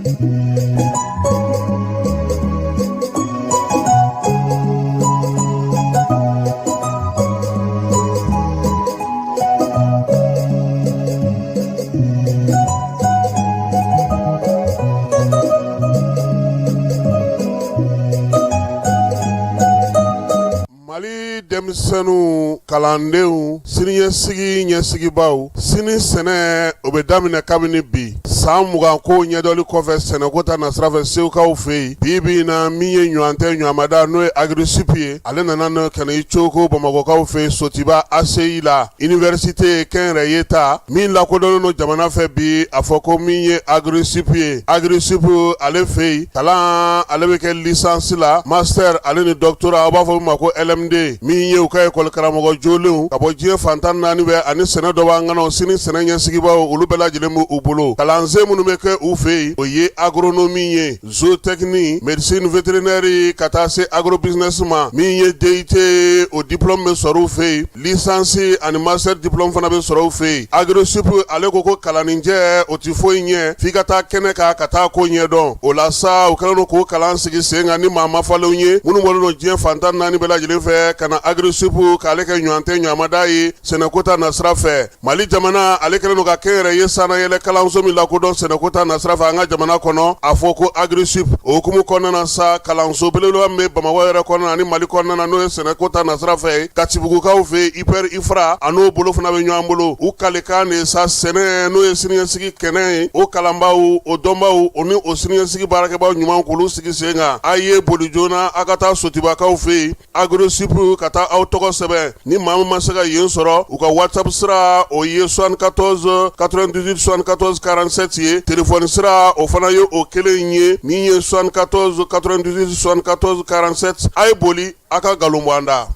Mali denmisɛnninw kalandenw siniɲɛsigi ɲɛsigibaw sini sɛnɛ o bɛ daminɛ kabini bi san 20 ko ɲɛdɔnli kɔfɛ sɛnɛko ta nasira fɛ segukaw fɛ yen bi bi in na min ye ɲɔgɔn tɛ ɲɔgɔnmada n'o ye Agri-Sup ye ale nana n'o ka na i coko bamakɔkaw fɛ yen Sotiba ACI la université kɛnyɛrɛye ta min lakodɔnnen don jamana fɛ bi a fɔ ko min ye Agri-Sup ye Agri-Sup ale fɛ yen kalan ale bɛ kɛ licence la master ale ni doctorat aw b'a fɔ min ma ko LMD min ye u ka école karamɔgɔ jolenw ka bɔ diɲɛ fan 14 bɛɛ ani sɛnɛ dɔnbaa ŋanaw sini sɛnɛ ɲɛsigibaw olu bɛɛ lajɛlen b'u bolo kalansen minnu bɛ kɛ u fɛ yen o ye agronomie ye zootechnie médecine vétérinaire ka taa se agrobusiness ma min ye DUT o diplôme bɛ sɔrɔ u fɛ yen licence ani master diplôme fana bɛ sɔrɔ u fɛ yen Agri-Sup ale ko ko kalanninjɛ o tɛ foyi ɲɛ f'i ka taa kɛnɛ kan ka taa ko ɲɛdɔn o la sa u kɛlen don k'o kalan sigi sen kan ni maa mafalenw ye minnu bɔlen don diɲɛ fan 14 bɛɛ lajɛlen fɛ ka na Agri-Sup k'ale kɛ ɲɔgɔn tɛ ɲɔgɔnmada ye sɛnɛko ta nasira fɛ Mali jamana ale kɛlen don ka kɛnyɛrɛye sannayɛlɛ kalanso min lakodɔn sɛnɛko ta nasira fɛ an ka jamana kɔnɔ a fɔ ko Agri-Sup o hukumu kɔnɔna na sa kalanso belebeleba min bɛ Bamakɔ yɛrɛ kɔnɔna ani Mali kɔnɔna na n'o ye sɛnɛko ta nasira fɛ Katibugukaw fɛ IPR IFRA a n'o bolo fana bɛ ɲɔgɔn bolo u kalikan de sa sɛnɛ n'o ye siniɲɛsigi kɛnɛ ye o kalanbaaw o dɔnbaaw o ni o siniɲɛsigi baarakɛbaaw ɲuman k'olu sigi sen kan a ye boli joona a ka taa Sotibakaw fɛ yen Agri-Sup ka taa aw tɔgɔ sɛbɛn ni maa min ma se ka yen sɔrɔ u ka WhatsApp sira o ye 74 98 74 47 ye téléphone sira o fana ye o kelen ye min ye 74 98 74 47 a ye boli a ka nkalon bɔ an da.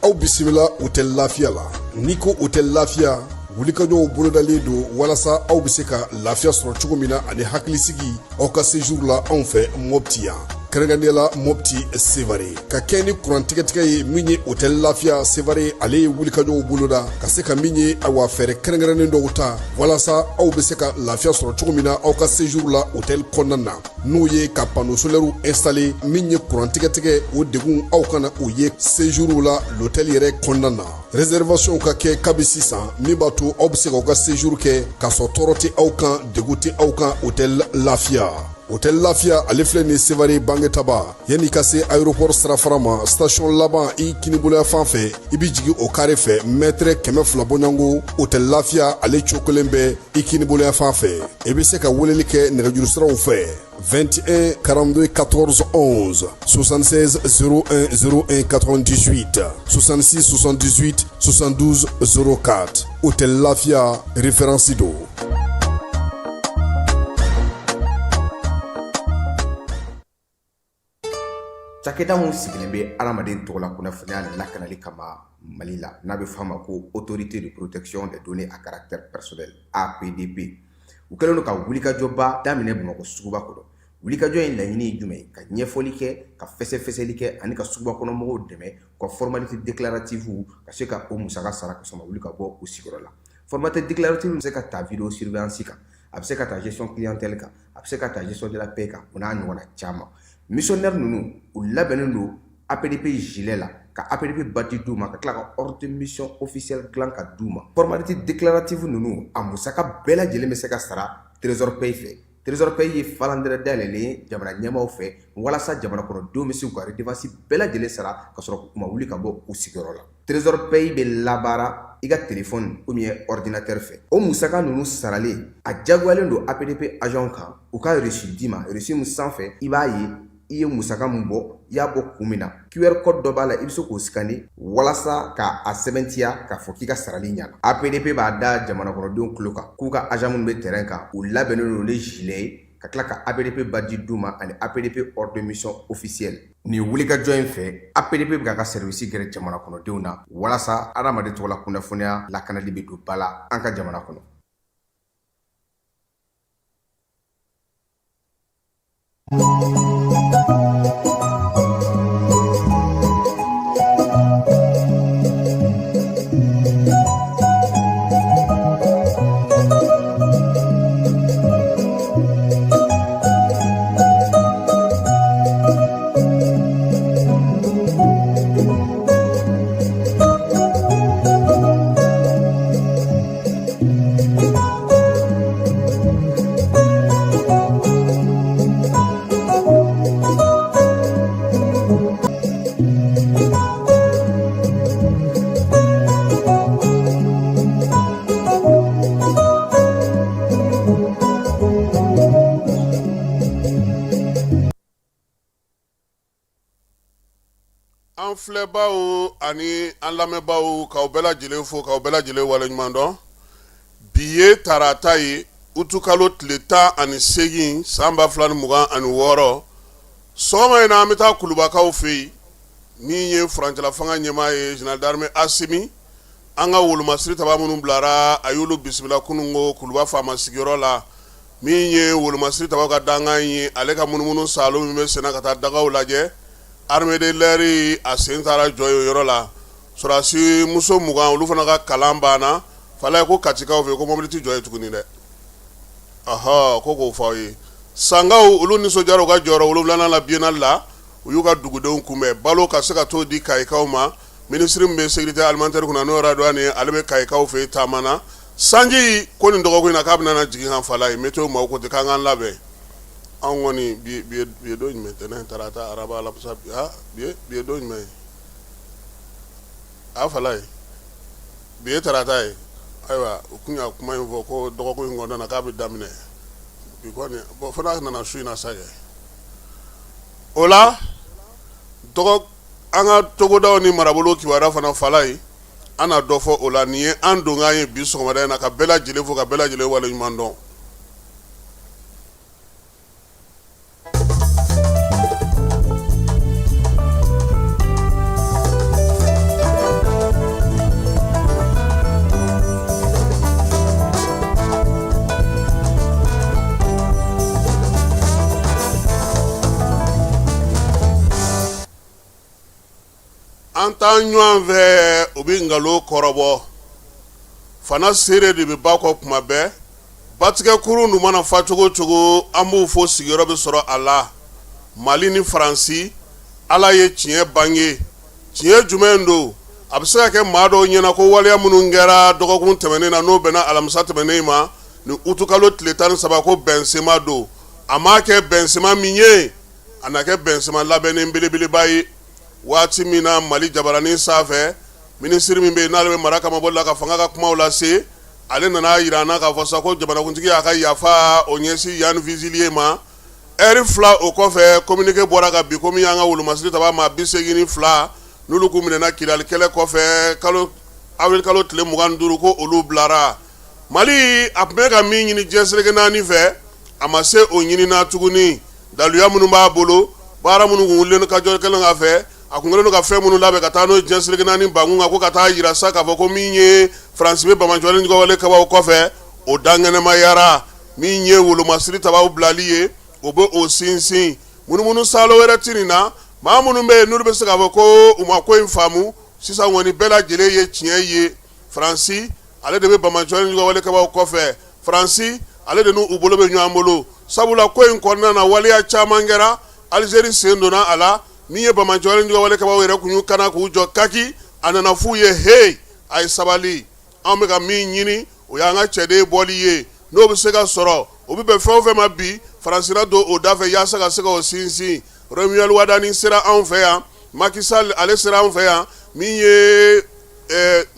Aw bisimila hôtel Lafiya la n'i ko hôtel Lafiya wulikajɔw bolodalen don walasa aw bɛ se ka lafiya sɔrɔ cogo min na ani hakilisigi aw ka séjour la anw fɛ Mopti yan kɛrɛnkɛrɛnnenya la Mopti Sevare ka kɛ ni kuran tigɛtigɛ ye min ye hôtel Lafiya Sevare ale ye wulikajɔw boloda ka se ka min ye awa fɛɛrɛ kɛrɛnkɛrɛnnen dɔw ta walasa aw bɛ se ka lafiya sɔrɔ cogo min na aw ka séjour la hôtel kɔnɔna na n'o ye ka panneau solaire installer min ye kuran tigɛtigɛ o degun aw kana o ye séjour la l'hôtel yɛrɛ kɔnɔna na réservation ka kɛ kabi sisan min b'a to aw bɛ se k'aw ka séjour kɛ k'a sɔrɔ tɔɔrɔ tɛ aw kan degun tɛ aw kan hôtel Lafiya hôtel Lafiya ale filɛ nin Sevare Bangetaba yanni ka se aéroport sirafara ma station laban i kiniboloya fan fɛ i bɛ jigin o kare fɛ mètre 200 bɔɲɔgɔnko hôtel Lafiya ale cokolen bɛ i kiniboloya fan fɛ i bɛ se ka weleli kɛ nɛgɛjuru siraw fɛ 21 42 14 11 76 01 01 98 66 78 72 04 hôtel Lafiya référence don. Cakɛda min sigilen bɛ adamaden tɔgɔla kunnafoniya lakanali kama Mali la n'a bɛ f'a ma ko autorité de protection des données à caractère personnel APDP u kɛlen don ka wulikajɔba daminɛ Bamakɔ suguba kɔnɔ wulikajɔ in laɲini ye jumɛn ye ka ɲɛfɔli kɛ ka fɛsɛfɛsɛli kɛ ani ka suguba kɔnɔ mɔgɔw dɛmɛ u ka formalité déclarative ka se ka o musaka sara ka sɔrɔ ma wuli ka bɔ u sigiyɔrɔ la formalité déclarative bɛ se ka ta vidéo surveillance kan a bɛ se ka ta gestion clientèle kan a bɛ se ka ta gestion de la paie kan o n'a ɲɔgɔnna caman missionnaire ninnu u labɛnnen don APDP gilet la ka APDP badge d'u ma ka tila ka ordre de mission officiel dilan ka d'u ma formalité déclarative ninnu a musaka bɛɛ lajɛlen bɛ se ka sara Trésor Pay fɛ Trésor Pay ye falandɛrɛ dayɛlɛlen ye jamana ɲɛmaaw fɛ walasa jamana kɔnɔdenw bɛ se k'u ka redevance bɛɛ lajɛlen sara ka sɔrɔ u ma wuli ka bɔ u sigiyɔrɔ la Trésor Pay bɛ labaara i ka téléphone ou bien ordinateur fɛ o musaka ninnu saralen a jagoyalen don APDP agent kan u ka reçu d'i ma reçu min sanfɛ i b'a ye i ye musaka min bɔ i y'a bɔ kun min na QR code dɔ b'a la i bɛ se k'o scanner walasa ka a sɛbɛntiya k'a fɔ k'i ka sarali ɲana APDP b'a da jamana kɔnɔdenw tulo kan k'u ka agent minnu bɛ terrain kan u labɛnnen don ni gilet ye ka tila ka APDP badge d'u ma ani APDP ordre de mission officiel nin wulikajɔ in fɛ APDP bɛ k'a ka service gɛrɛ jamana kɔnɔdenw na walasa adamaden tɔgɔla kunnafoniya lakanali bɛ don ba la an ka jamana kɔnɔ. filɛbaaw ani an lamɛnbaaw, k'aw bɛɛ lajɛlen fo, k'aw bɛɛ lajɛlen waleɲuman dɔn. Bi ye tarata ye, utukalo tile 18 san 2026. Sɔgɔma in na, an bɛ taa Kulubakaw fɛ yen. Min ye furancɛla fanga ɲɛmaa ye, général d'armée Asimi, an ka wolomasiri taba minnu bilara, a y'olu bisimila kunun ko Kuluba faama sigiyɔrɔ la. Min ye wolomasiri tabaw ka dankan ye, ale ka munumunu saalo min bɛ senna ka taa dagaw lajɛ, armée de l'air, a sen taara jɔ o yɔrɔ la. Sɔrɔdasi muso 20, olu fana ka kalan banna. Falaye ko Katikaw fɛ ko mobili tɛ jɔ yen tuguni dɛ. Ɔhɔ, ko k'o fɔ aw ye. Sankaw, olu nisɔndiyara u ka jɔyɔrɔ wolonwulanan la biennale la. U y'u ka dugudenw kunbɛn, balo ka se ka t'o di Kayikaw ma. Minisiri min bɛ sécurité alimentaire kunna, n'o ye Radouane ye, ale bɛ Kayikaw fɛ yen taama na. Sanji ko nin dɔgɔkun in na k'a bɛna na jigin kan. Falaye, météo maaw ko ten k'an k'an labɛn. Anw kɔni, bi ye don jumɛn? Tɛnɛn, tarata, araba, alamisa, bi ye don jumɛn ye? A Falaye, bi ye tarata ye. Ayiwa, u tun y'a kuma in fɔ ko dɔgɔkun in kɔnɔna na k'a bɛ daminɛ bi kɔni. Bon, fo n'a nana su in na sa kɛ. O la dɔgɔ, an ka togodaw ni marabolo kibaruya fana, Falaye, an na dɔ fɔ o la. Nin ye an donkan ye bi sɔgɔmada in na, ka bɛɛ lajɛlen fo, ka bɛɛ lajɛlen waleɲuman dɔn. An taa ɲɔgɔn fɛ, u bɛ nkalon kɔrɔbɔ fana. Seere de bɛ ba kɔ kuma bɛɛ. Batigɛ kurun dun mana fa cogo cogo, an b'u fo, sigiyɔrɔ bɛ sɔrɔ a la. Mali ni Faransi, Ala ye tiɲɛ bange. Tiɲɛ jumɛn don? A bɛ se ka kɛ maa dɔw ɲɛna ko waleya minnu kɛra dɔgɔkun tɛmɛnen na, n'o bɛnna alamisa tɛmɛnen ma ni utukalo tile 13, ko bɛnsema don. A m'a kɛ bɛnsema min ye, a na kɛ bɛnsema labɛnnen belebeleba ye. Waati min na Mali jabaranin sanfɛ, minisiri min bɛ yen n'ale bɛ mara kamabɔ la ka fanga ka kumaw lase, ale nana jira an na k'a fɔ sa ko jamanakuntigi y'a ka yafa o ɲɛsin Yann Vezilier ma. Ɛri 2 o kɔfɛ, communiqué bɔra ka bin ko min y'an ka wolomasiri taba maa 82, n'olu kun minɛna Kidali kɛlɛ kɔfɛ kalo avril kalo tile 25, ko olu bilara. Mali, a tun bɛ ka min ɲini diɲɛ seleke naani fɛ, a ma se o ɲinina tuguni. Daluya minnu b'a bolo, baara minnu kun wulilen ka jɔ kɛlen ka fɛ, a kun kɛlen don ka fɛn minnu labɛn ka taa n'o ye diɲɛ seleke naani bankun kan, ko ka taa jira sa k'a fɔ ko min ye Faransi bɛ banbaanciwale wale kɛbaaw kɔfɛ, o dankɛnɛmayara. Min ye wolomasiri tabaw bilali ye, o bɛ o sinsin. Munumunu saalo wɛrɛ tɛ nin na. Maa minnu bɛ yen n'olu bɛ se k'a fɔ ko u ma ko in faamu, sisan kɔni bɛɛ lajɛlen ye tiɲɛ ye. Faransi, ale de bɛ banbaanciwale wale kɛbaaw kɔfɛ. Faransi, ale de n'u bolo bɛ ɲɔgɔn bolo, sabula ko in kɔnɔna na, waleya caman kɛra. Alizeri sen donna a la. Min ye banbaanciwale wale kɛbaaw yɛrɛ kun y'u kana k'u jɔ kaki, a nana f'u ye: he, a ye sabali, anw bɛ ka min ɲini, o y'an ka cɛden bɔli ye. N'o bɛ se ka sɔrɔ, o bɛ bɛn fɛn o fɛn ma bi, Faransi na don o da fɛ yaasa ka se ka o sinsin. Romuald Wadagni sera anw fɛ yan, Macky Sall, ale sera anw fɛ yan, min ye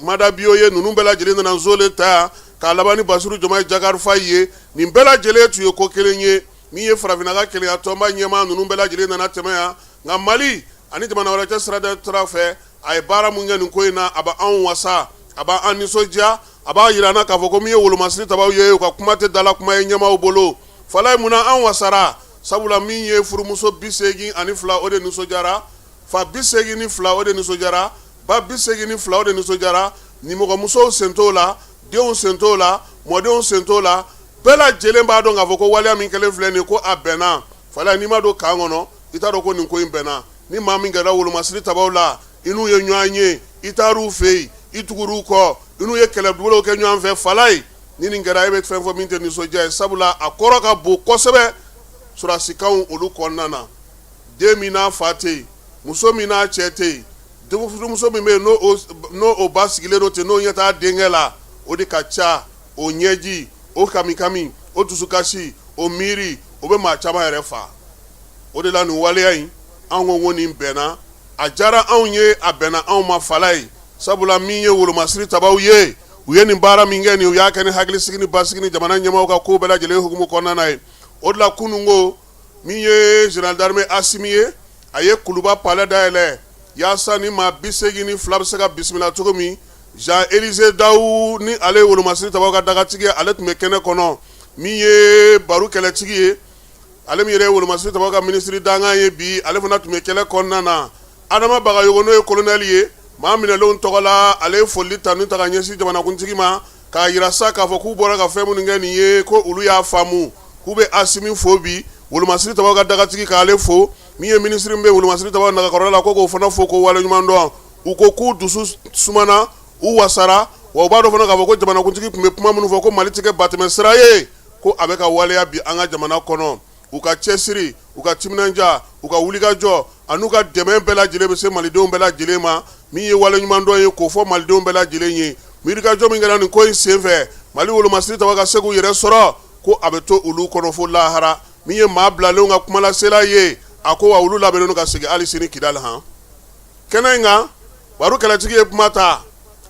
Maada Bio ye, ninnu bɛɛ lajɛlen nana zole ta yan k'a laban ni Bassirou Diomaye Diakhar Faye ye. Nin bɛɛ lajɛlen tun ye ko kelen ye. Min ye farafinna ka kelenya tɔnba ɲɛmaa, ninnu bɛɛ lajɛlen nana tɛmɛ yan. Nka Mali ani jamana wɛrɛ cɛ sira fɛ, a ye baara mun kɛ nin ko in na, a bɛ anw wasa, a b'an nisɔndiya, a b'a jira an na k'a fɔ ko min ye wolomasiri tabaw ye, u ka kuma tɛ dala kuma ye ɲɛmaaw bolo. Falaye, mun na an wasara? Sabula min ye furumuso 82, o de nisɔndiyara. Fa 82, o de nisɔndiyara. Ba 82, o de nisɔndiyara. Nimɔgɔmusow sen t'o la, denw sen t'o la, mɔdenw sen t'o la. Bɛɛ lajɛlen b'a dɔn k'a fɔ ko waleya min kɛlen filɛ nin ye, ko a bɛnna. Falaye, n'i ma don camp kɔnɔ, i t'a dɔn ko nin ko in bɛnna. Ni maa min gɛrɛla wolomasiri tabaw la, i n'u ye ɲɔgɔn ye, i taar'u fɛ yen, i tugur'u kɔ, i n'u ye kɛlɛbolow kɛ ɲɔgɔn fɛ, Falaye, ni nin kɛra, e bɛ fɛn fɔ min tɛ nisɔndiya ye, sabula a kɔrɔ ka bon kosɛbɛ sɔrɔdasikanw olu kɔnɔna na. Den min n'a fa tɛ yen, muso min n'a cɛ tɛ yen, furumuso min bɛ yen n'o o ba sigilen don ten, n'o ɲɛ t'a denkɛ la, o de ka ca. O ɲɛji, o kamikami, o dusukasi, o miiri, o bɛ maa caman yɛrɛ fa. O de la nin waleya in, an ko ko nin bɛnna, a diyara anw ye, a bɛnna anw ma, Falaye, sabula min ye wolomasiri tabaw ye, u ye nin baara min kɛ nin, u y'a kɛ ni hakilisigi ni basigi ni jamana ɲɛmaaw ka ko bɛɛ lajɛlen hukumu kɔnɔna na ye. O de la kunun ko min ye général d'armée Asimi ye, a ye Kuluba palais dayɛlɛ. yaasa ni maa 82 bɛ se ka bisimila cogo min. Jean Élisée Dao ni ale ye wolomasiri tabaw ka dagatigi ye, ale tun bɛ kɛnɛ kɔnɔ. Min ye Baru kɛlɛtigi ye, ale min yɛrɛ ye wolomasiri tabaw ka minisiri dankan ye bi, ale fana tun bɛ kɛnɛ kɔnɔna na. Adama Bagayogo, n'o ye kolonɛli ye maa minɛlenw tɔgɔ la, ale ye foli tanu ta ka ɲɛsin jamanakuntigi ma, k'a jira sa k'a fɔ k'u bɔra ka fɛn minnu kɛ nin ye, ko olu y'a faamu k'u bɛ Asimi fo bi, wolomasiri tabaw ka dagatigi k'ale fo, min ye minisiri min bɛ wolomasiri tabaw nagakɔrɔla la, ko k'o fana fo ko waleɲuman dɔn. U ko k'u dusu sumana, u wasara, wa u b'a dɔn fana k'a fɔ ko jamanakuntigi tun bɛ kuma minnu fɔ ko Mali tɛ kɛ batɛmɛ sira ye, ko a bɛ ka waleya bi an ka jamana kɔnɔ. U ka cɛsiri, u ka timinandiya, u ka wulikajɔ an'u ka dɛmɛ bɛɛ lajɛlen bɛ se malidenw bɛɛ lajɛlen ma. Min ye waleɲumandɔn ye k'o fɔ malidenw bɛɛ lajɛlen ye, wulikajɔ min kɛra nin ko in senfɛ, Mali wolomasiri tabaw ka se k'u yɛrɛ sɔrɔ, ko a bɛ to olu kɔnɔ fo lahara. Min ye maa bilalenw ka kumalasela ye, a ko wa olu labɛnnen don ka segin hali sini Kidali. Han, kɛnɛ in kan, Baru kɛlɛtigi ye kuma ta.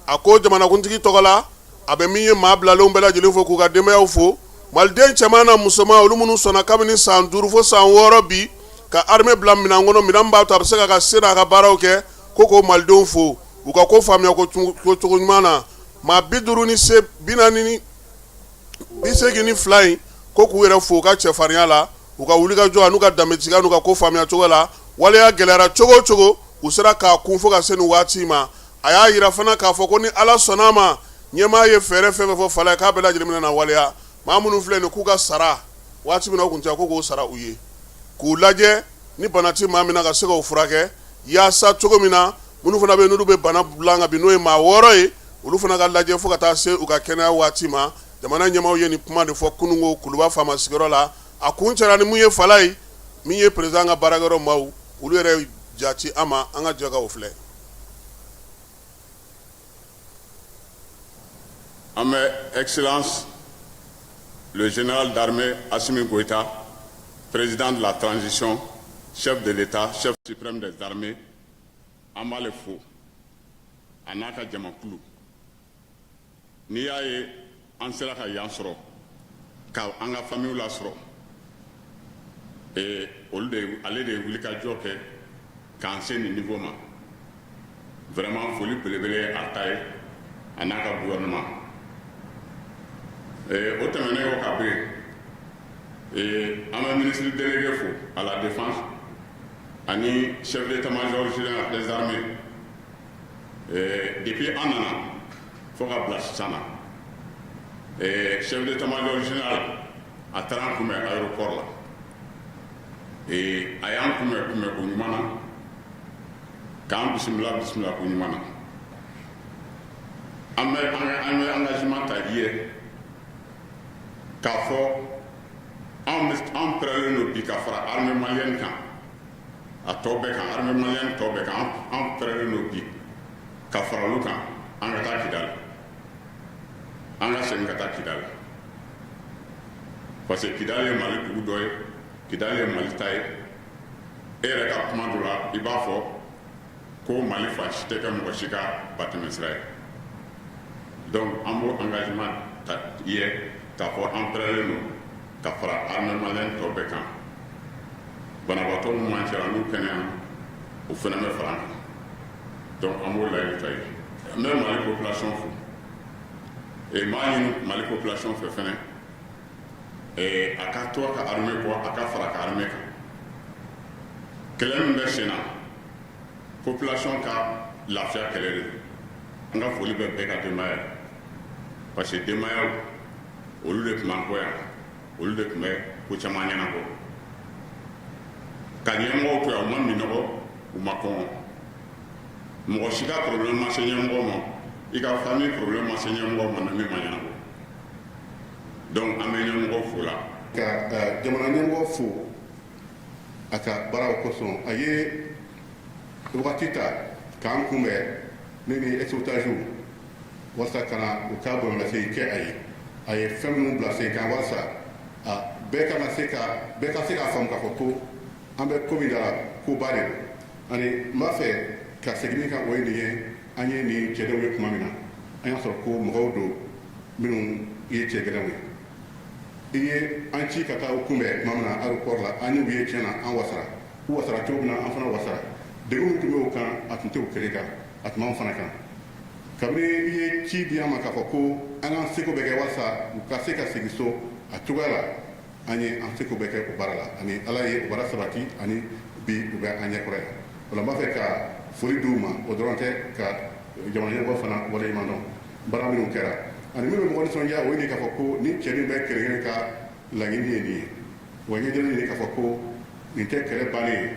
A ko jamanakuntigi tɔgɔ la, a bɛ min ye maa bilalenw bɛɛ lajɛlen fo, k'u ka denbayaw fo, maliden cɛman na musoman, olu minnu sɔnna kabini san 5 fo san 6 bi ka armée bila minɛn kɔnɔ, minɛn b'a to a bɛ se ka se n'a ka baaraw kɛ, ko k'o malidenw fo u ka ko faamuya ko cogo ɲuman na. Maa 50 ni se 40 ni 82 in, ko k'u yɛrɛ fo u ka cɛfarinya la, u ka wulikajɔ an'u ka danbetigiya n'u ka ko faamuya cogo la. Waleya gɛlɛyara cogo o cogo, u sera k'a kun fo ka se nin waati ma. A y'a jira fana k'a fɔ ko ni Ala sɔnna a ma, ɲɛmaa ye fɛɛrɛ fɛn fɛn fɔ fala ye, k'a bɛɛ lajɛlen bɛna na waleya. Maa minnu filɛ nin, k'u ka sara waati min na o kun tɛ, ko k'o sara u ye, k'u lajɛ ni bana tɛ maa min na, ka se k'o furakɛ, yaasa cogo min na minnu fana bɛ yen n'olu bɛ bana dilan ka bin, n'o ye maa 6 ye, olu fana ka lajɛ fo ka taa se u ka kɛnɛya waati ma. Jamana ɲɛmaaw ye nin kuma de fɔ kununko Kuluba faama sigiyɔrɔ la. A kuncɛra ni mun ye fala ye, min ye président ka baarakɛyɔrɔ maaw, olu yɛrɛ jati an ma, an ka jɛ ka o filɛ. An bɛ Excellence le général d'armée Assimi Goïta, président de la transition, chef de l'État, chef suprême des armées, an b'ale fo a n'a ka jamakulu. N'i y'a ye an sera ka yan sɔrɔ, ka an ka famille lasɔrɔ, ee olu de, ale de ye wulikajɔ kɛ k'an se nin niveau ma. Vraiment, foli belebele ye a ta ye, a n'a ka gouvernement. O tɛmɛnen kɔ ka bɔ yen, an bɛ ministre délégué fo à la défense ani chef d'état-major général des armées. Depuis an nana fo ka bila sisan na, chef d'état-major général a taara an kunbɛn aéroport la. A y'an kunbɛn kunbɛn ko ɲuman na, k'an bisimila bisimila ko ɲuman na. An bɛ engagement ta i ye k'a fɔ anw pɛrɛlen don bi ka fara armée malienne kan, a tɔ bɛɛ kan, armée malienne tɔ bɛɛ kan. An pɛrɛlen don bi ka fara olu kan, an ka taa Kidali, an ka segin ka taa Kidali, parce que Kidali ye Mali dugu dɔ ye, Kidali ye Mali ta ye. E yɛrɛ ka kuma dɔ la, i b'a fɔ ko Mali fan si tɛ kɛ mɔgɔ si ka batɛmɛsira ye. Donc an b'o engagement ta i ye k'a fɔ an pɛrɛlen don ka fara armée malienne tɔ bɛɛ kan. Banabaatɔ minnu m'an cɛla, n'u kɛnɛyara, o fana bɛ fara an kan. Donc an b'o layidu ta ye. N bɛ Mali population fo et n b'a ɲini Mali population fɛ fɛnɛ, a ka to a ka armée kɔ, a ka fara a ka armée kan. Kɛlɛ min bɛ sen na, population ka lafiya kɛlɛ de don. An ka foli bɛ bɛɛ ka denbaya ye, parce que denbayaw, olu de tun b'an kɔ yan, olu de tun bɛ ko caman ɲɛnabɔ ka ɲɛmɔgɔw to yan. U ma minɔgɔ, u ma kɔngɔ, mɔgɔ si ka problème ma se ɲɛmɔgɔ ma, i ka famille problème ma se ɲɛmɔgɔ ma na min ma ɲɛnabɔ. Donc an bɛ ɲɛmɔgɔ fo la. Ka jamana ɲɛmɔgɔ fo a ka baaraw kosɔn. A ye wagati ta k'an kunbɛn, ne ni ex-otages, walasa ka na u ka bonyamasegin kɛ a ye. A ye fɛn minnu bila sen kan walasa a bɛɛ ka se ka bɛɛ ka se k'a faamu k'a fɔ ko an bɛ ko min da la, koba de don. Ani n b'a fɛ ka segin min kan, o ye nin ye: an ye nin cɛdenw ye tuma min na, an y'a sɔrɔ ko mɔgɔw don minnu ye cɛ gɛlɛnw ye. I ye an ci ka taa u kunbɛn tuma min na aéroport la, an y'u ye, tiɲɛ na, an wasara. U wasara cogo min na, an fana wasara. Degun min tun bɛ o kan, a tun tɛ o kelen kan, a tun b'anw fana kan. Kabini i ye ci di an ma k'a fɔ ko an k'an seko bɛɛ kɛ walasa u ka se ka segin so a cogoya la, an ye an seko bɛɛ kɛ o baara la, ani Ala ye o baara sabati, ani bi u bɛ an ɲɛkɔrɔ yan. O la n b'a fɛ ka foli di u ma. O dɔrɔn tɛ, ka jamana ɲɛmɔgɔ fana waleɲuman dɔn baara minnu kɛra. Ani min bɛ mɔgɔ nisɔndiya, o ye nin k'a fɔ ko ni cɛ nin bɛɛ kelen kelen ka laɲini ye nin ye. Wa ɲɛjɛlen ye k'a fɔ ko nin tɛ kɛlɛ bannen ye.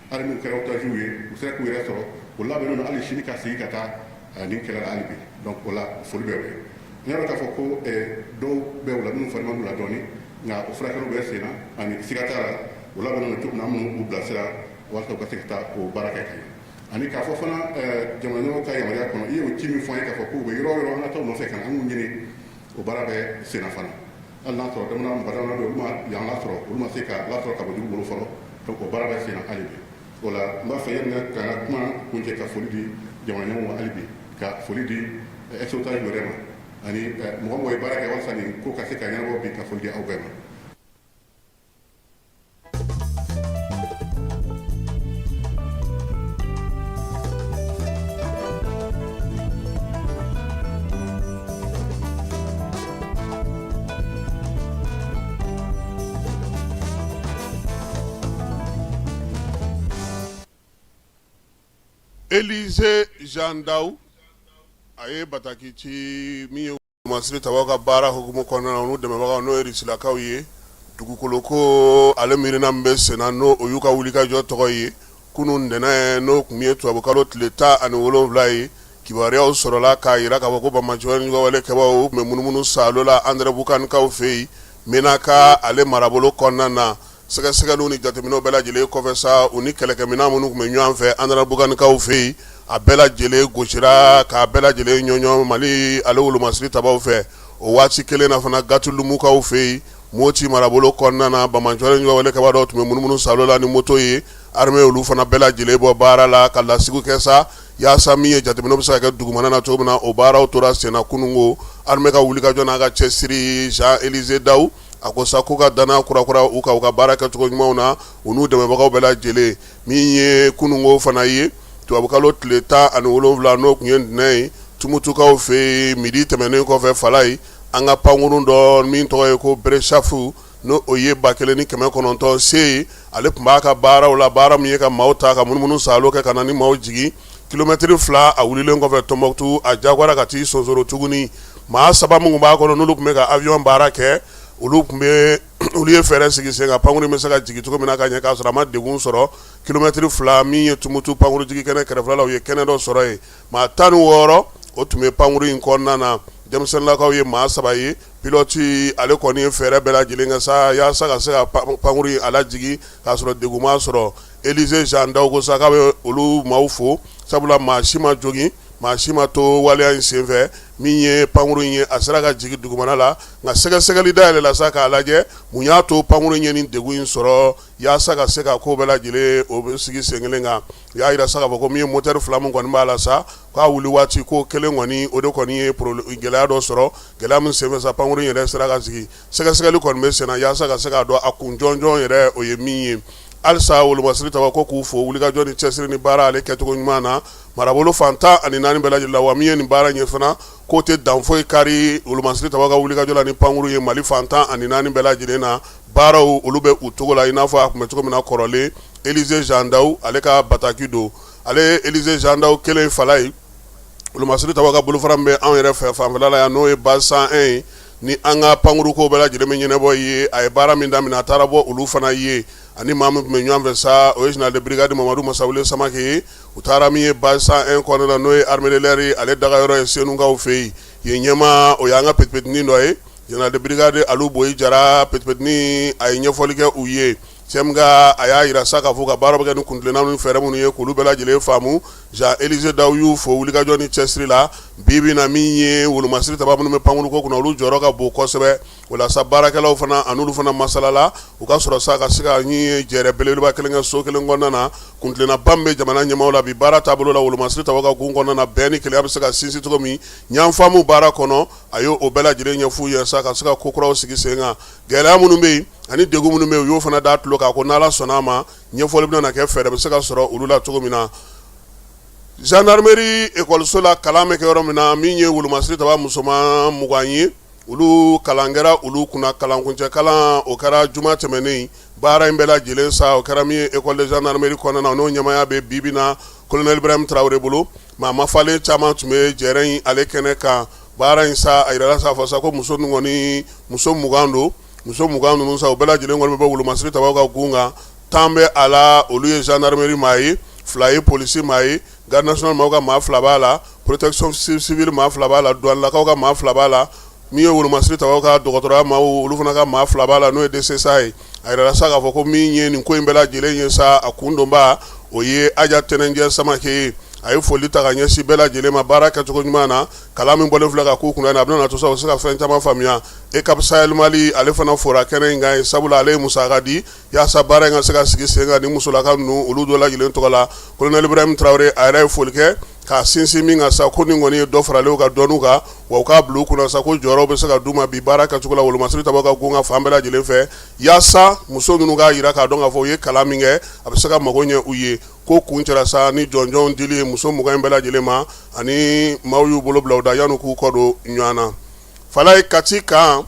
Hali n'u kɛra otages ye, u sera k'u yɛrɛ sɔrɔ, u labɛnnen don hali sini ka segin ka taa nin kɛlɛ la hali bi. Donc o la foli bɛ u ye. N y'a dɔn k'a fɔ ko dɔw bɛ u la minnu fari man d'u la dɔɔnin, nka o furakɛliw bɛ sen na, ani siga t'a la u labɛnnen don cogo min na, an bɛn'u bilasira walasa u ka se ka taa o baara kɛ ka ɲɛ. Ani k'a fɔ fana, jamana ɲɛmɔgɔ ka yamaruya kɔnɔ, i y'o ci min fɔ an ye k'a fɔ k'u bɛ yɔrɔ o yɔrɔ, an ka taa u nɔfɛ ka na an k'u ɲini, o baara bɛ sen na fana. Hali n'a sɔrɔ dama mɔgɔ dama bɛ olu ma yan lasɔrɔ, olu ma se ka lasɔrɔ ka bɔ jugu bolo fɔlɔ. Donc o baara bɛ sen na hali bi. O la n b'a fɛ yanni ka n ka kuma kuncɛ, ka foli di jamana ɲɛmɔgɔw ma hali bi, ka foli di ex-otage yɛrɛ ma, ani mɔgɔ mɔgɔ ye baara kɛ walasa nin ko ka se ka ɲɛnabɔ bi, ka foli di aw bɛɛ ma. Elize Jean Dawu, a ye bataki ci min ye Masiri tabaw ka baara hukumu kɔnɔna na, n'u dɛmɛbagaw n'o ye Rusilakaw ye, dugukolo ko ale miirina min bɛ senna, n'o o y'u ka wulikajɔ tɔgɔ ye. Kunun ntɛnɛn, n'o tun ye tubabukalo tile 17 ye, kibaruyaw sɔrɔla k'a jira k'a fɔ ko banbaanci wale kɛbaaw tun bɛ munumunu saalo la Anderamboukane-kaw fɛ yen, Menaka ale marabolo kɔnɔna na. Sɛgɛsɛgɛliw ni jateminɛw bɛɛ lajɛlen kɔfɛ sa, u ni kɛlɛkɛminɛn minnu tun bɛ ɲɔgɔn fɛ Anderamboukane-kaw fɛ yen, a bɛɛ lajɛlen gosira k'a bɛɛ lajɛlen ɲɔɲɔ Mali ale wolomasiri tabaw fɛ. O waati kelen na fana, Gatulumukaw fɛ yen, Moti marabolo kɔnɔna na, banbaanci wale kɛbaa dɔw tun bɛ munumunu saalo la ni moto ye. Armée olu fana bɛɛ lajɛlen bɔ baara la ka lasigi kɛ sa, yaasa min ye jateminɛw bɛ se ka kɛ dugumana na cogo min na. O baaraw tora senna kununko. Armée ka wulikajɔ n'a ka cɛsiri, Jean Elize Dawu a ko sa k'u ka danaya kurakura u kan u ka baara kɛcogo ɲumanw na, u n'u dɛmɛbagaw bɛɛ lajɛlen. Min ye kununko fana ye, tubabukalo tile 17, n'o tun ye ntɛnɛn ye, Tumutukaw fɛ yen, midi tɛmɛnen kɔfɛ, Falayi, an ka pankurun dɔ min tɔgɔ ye ko Beresafu, n'o o ye 1900 se ye, ale tun b'a ka baaraw la, baara min ye ka maaw ta ka munumunu saalo kɛ ka na ni maaw jigin. Kilomɛtiri 2 a wulilen kɔfɛ Tɔnbɔkutu, a jagoyara ka t'i sonsoro tuguni. Maa saba minnu b'a kɔnɔ, n'olu tun bɛ ka avion baara kɛ, olu tun bɛ olu ye fɛɛrɛ sigi sen kan pankurun bɛ se ka jigin cogo min na ka ɲɛ, k'a sɔrɔ a ma degun sɔrɔ. Kilomɛtiri 2 min ye Tumutu pankurun jigin kɛnɛ kɛrɛfɛla la, u ye kɛnɛ dɔ sɔrɔ yen. Maa 16 o tun bɛ pankurun in kɔnɔna na. Denmisɛnninlakaw ye maa saba ye. Pilote ale kɔni ye fɛɛrɛ bɛɛ lajɛlen kɛ sa yaasa ka se ka pankurun in a lajigin k'a sɔrɔ degun ma sɔrɔ. Elize Jean Dawu ko sa k'a bɛ olu maaw fo, sabula maa si ma jogin, maa si ma to waleya in senfɛ. Min ye pankurun in ye, a sera ka jigin dugumana la, nka sɛgɛsɛgɛli dayɛlɛla sa k'a lajɛ mun y'a to pankurun in ye nin degun in sɔrɔ, yaasa ka se ka ko bɛɛ lajɛlen o bɛ sigi sen kelen kan. U y'a jira sa k'a fɔ ko min ye moteur fila min kɔni b'a la sa, k'a wuli waati ko kelen kɔni, o de kɔni ye gɛlɛya dɔ sɔrɔ. Gɛlɛya min senfɛ sa, pankurun in yɛrɛ sera ka jigin. Sɛgɛsɛgɛli kɔni bɛ senna yaasa ka se k'a dɔn a kun jɔnjɔn yɛrɛ o ye min ye. Halisa wolomasiri taba ko k'u fo wulikajɔ ni cɛsiri ni baara ale kɛcogo ɲuman na marabolo fan 14 bɛɛ lajɛlen la. Wa min ye nin baara in ye fana, k'o tɛ dan foyi kari wolomasiri taba ka wulikajɔ la ni pankurun ye Mali fan 14 bɛɛ lajɛlen na. Baaraw olu bɛ u cogo la i n'a fɔ a tun bɛ cogo min na kɔrɔlen. Elize Jean Dawu ale ka bataki don. Ale Elize Jean Dawu kelen Falayi, wolomasiri taba ka bolofara min bɛ anw yɛrɛ fɛ fanfɛla la yan, n'o ye base 101 ye, ni an ka pankuruko bɛɛ lajɛlen bɛ ɲɛnabɔ ye, a ye baara min daminɛ, a taara bɔ olu fana ye. Ani maa min tun bɛ ɲɔgɔn fɛ sa, o ye général de brigade Mamadu Masawule Samake ye. U taara min ye base 101 kɔnɔna na, n'o ye armée de l'air ye, ale dagayɔrɔ ye Senukaw fɛ yen. Yen ɲɛmaa, o y'an ka petit-petitnin dɔ ye, général de brigade Alu Boyi Jara. Petit-petitnin a ye ɲɛfɔli kɛ u ye. Cɛ a y'a jira sa k'a fɔ ka baara bɛ kɛ ni kuntilenna ni fɛɛrɛ minnu ye, k'olu bɛɛ lajɛlen faamu. Jean Elize Dawu y'u fo wulikajɔ ni cɛsiri la. Bi bi na, min ye wolomasiri taba minnu bɛ pankuruko kunna, olu jɔyɔrɔ ka bon kosɛbɛ. O la sa, baarakɛlaw fana an'olu fana masalala, u ka sɔrɔ sa ka se ka ɲi jɛrɛ belebeleba kelen kɛ so kelen kɔnɔna na. Kuntilennaba min bɛ jamana ɲɛmaaw la bi baara taabolo la wolomasiri taba ka gun kɔnɔna na, bɛn ni kelenya bɛ se ka sinsin cogo min ɲanfaamu baara kɔnɔ, a y'o bɛɛ lajɛlen ɲɛf'u ye sa ka se ka ko kuraw sigi sen kan. Gɛlɛya minnu bɛ yen, ani degun minnu bɛ yen, u y'o fana da tulo kan ko n'Ala sɔnna a ma, ɲɛfɔli bɛna na kɛ, fɛɛrɛ bɛ se ka sɔrɔ olu la cogo min na. Gendarmerie ekɔliso la, kalan bɛ kɛ yɔrɔ min na, min ye wolomasiri taba musoman 20 ye, olu kalan kɛra olu kunna. Kalankuncɛ kalan, o kɛra juma tɛmɛnen. Baara in bɛɛ lajɛlen sa, o kɛra min ye école de gendarmerie kɔnɔna na, n'o ɲɛmaaya bɛ bi bi na colonel Ibrahim Traoré bolo. Maa mafalen caman tun bɛ jɛrɛ in ale kɛnɛ kan. Baara in sa, a yirala sa fɔ sa ko muso ninnu kɔni, muso 20 don. Muso 20 ninnu sa, u bɛɛ lajɛlen kɔni bɛ bɔ wolomasiri tabaw ka gun kan. 10 bɛ a la, olu ye gendarmerie maa ye, 2 ye polisi maa ye, garde nationale maaw ka maa 2 b'a la, protection civile maa 2 b'a la, douanelakaw ka maa 2 b'a la, min ye wolomasiri tabaw ka dɔgɔtɔrɔya maaw, olu fana ka maa 2 b'a la, n'o ye DCSA ye. A yirala sa k'a fɔ ko min ye nin ko in bɛɛ lajɛlen ye sa, a kundonba, o ye Aja Tɛnɛnjɛ Samakɛ ye. A ye foli ta ka ɲɛsin bɛɛ lajɛlen ma baara kɛcogo ɲuman na. Kalan min bɔlen filɛ ka k'u kunna, a bɛna to sa u bɛ se ka fɛn caman faamuya. EUCAP Sahel Mali, ale fana fora kɛnɛ in kan ye, sabula ale ye musaka di yaasa baara in ka se ka sigi sen kan ni musolaka ninnu, olu dɔ lajɛlen tɔgɔ la. Colonel Ibrahim Traoré, a yɛrɛ ye foli kɛ k'a sinsin min kan sa, ko nin kɔni ye dɔ faralen u ka dɔnniw kan, wa u k'a bila u kunna sa ko jɔyɔrɔ bɛ se ka d'u ma bi baara kɛcogo la wolomasiri tabaw ka gun kan fan bɛɛ lajɛlen fɛ, yaasa muso ninnu k'a jira k'a dɔn k'a fɔ u ye kalan min kɛ, a bɛ se ka mago ɲɛ u ye. Ko kuncɛra sa ni jɔnjɔnw dili ye muso 20 in bɛɛ lajɛlen ma, ani maaw y'u bolo bila u da yanni k'u kɔ don ɲɔgɔn na. Falaye, Kati kan,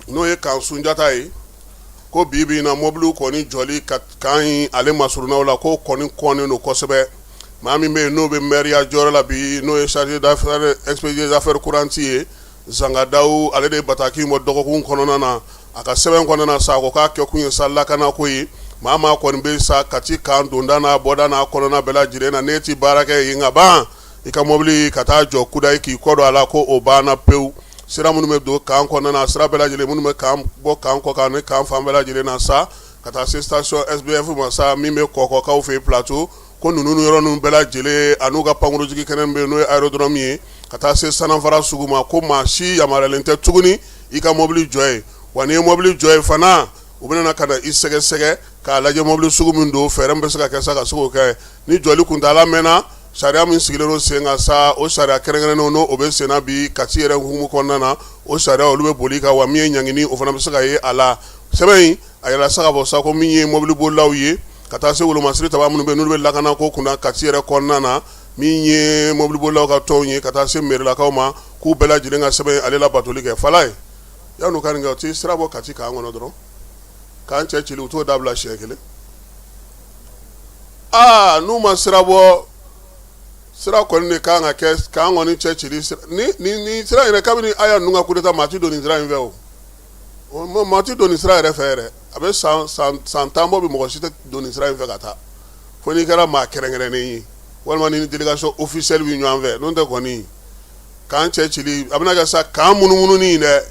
n'o ye kan Sunjata ye, ko bi bi in na, mɔbiliw kɔni jɔli kan in ale masurunnaw la, ko kɔni kɔnnen don kosɛbɛ. Maa min bɛ yen n'o bɛ mɛriya jɔyɔrɔ la bi, n'o ye chargé d'affaires expédié des affaires courantes ye, Zanga Dawu, ale de ye bataki bɔ dɔgɔkun kɔnɔna na. A ka sɛbɛn kɔnɔna na sa, ko k'a kɛ kun ye sa lakanako ye. Maa maa kɔni bɛ sa Kati kan donda n'a bɔda n'a kɔnɔna bɛɛ lajɛlen na, n'e ti baara kɛ yen ka ban, i ka mɔbili ka taa jɔ kudayi k'i kɔ don a la, ko o banna pewu. Sira minnu bɛ don kan kɔnɔna na, sira bɛɛ lajɛlen minnu bɛ kan bɔ kan kɔ kan ni kan fan bɛɛ lajɛlen na sa, ka taa se station SBF ma sa, min bɛ Kɔkɔkaw fɛ yen Plateau, ko ninnu yɔrɔ ninnu bɛɛ lajɛlen an'u ka pankurunjigin kɛnɛ min bɛ yen, n'o ye aérodrome ye, ka taa se Sanafara sugu ma, ko maa si yamaruyalen tɛ tuguni i ka mɔbili jɔ yen. Wa n'i ye mɔbili jɔ yen fana, u bɛna na ka na i sɛgɛsɛgɛ k'a lajɛ mɔbili sugu min don, fɛɛrɛ min bɛ se ka kɛ sa ka se k'o kɛ. Ni jɔli kuntaala mɛnna, sariya min sigilen don sen kan sa, o sariya kɛrɛnkɛrɛnnenw, n'o o bɛ sen na bi Kati yɛrɛ hukumu kɔnɔna na, o sariya olu bɛ boli kan, wa min ye ɲangini, o fana bɛ se ka ye a la. Sɛbɛn in, a yirala sa k'a fɔ sa ko min ye mɔbilibolilaw ye, ka taa se wolomasiri taba minnu bɛ, n'olu bɛ lakanako kunna Kati yɛrɛ kɔnɔna na, min ye mɔbilibolilaw ka tɔnw ye, ka taa se mɛrilakaw ma, k'u bɛɛ lajɛlen ka sɛbɛn ale labatoli kɛ. Falaye, yan'u ka nin kɛ, u tɛ sira bɔ Kati kan kɔnɔ dɔrɔn k'an cɛ cili, u t'o dabila siɲɛ kelen? Aa, n'u ma sira bɔ, sira kɔni de kan ka kɛ k'an kɔni cɛ cili. Ni sira yɛrɛ, kabini Aya ninnu ka coup d'état, maa ti don nin sira in fɛ. O maa ti don nin sira yɛrɛ fɛ yɛrɛ. A bɛ san 10 bɔ bi, mɔgɔ si tɛ don nin sira in fɛ ka taa, fo n'i kɛra maa kɛrɛnkɛrɛnnen ye, walima ni délégation officielle bɛ ɲɔgɔn fɛ. N'o tɛ kɔni, k'an cɛ cili, a bɛna kɛ sa k'an munumunu dɛ,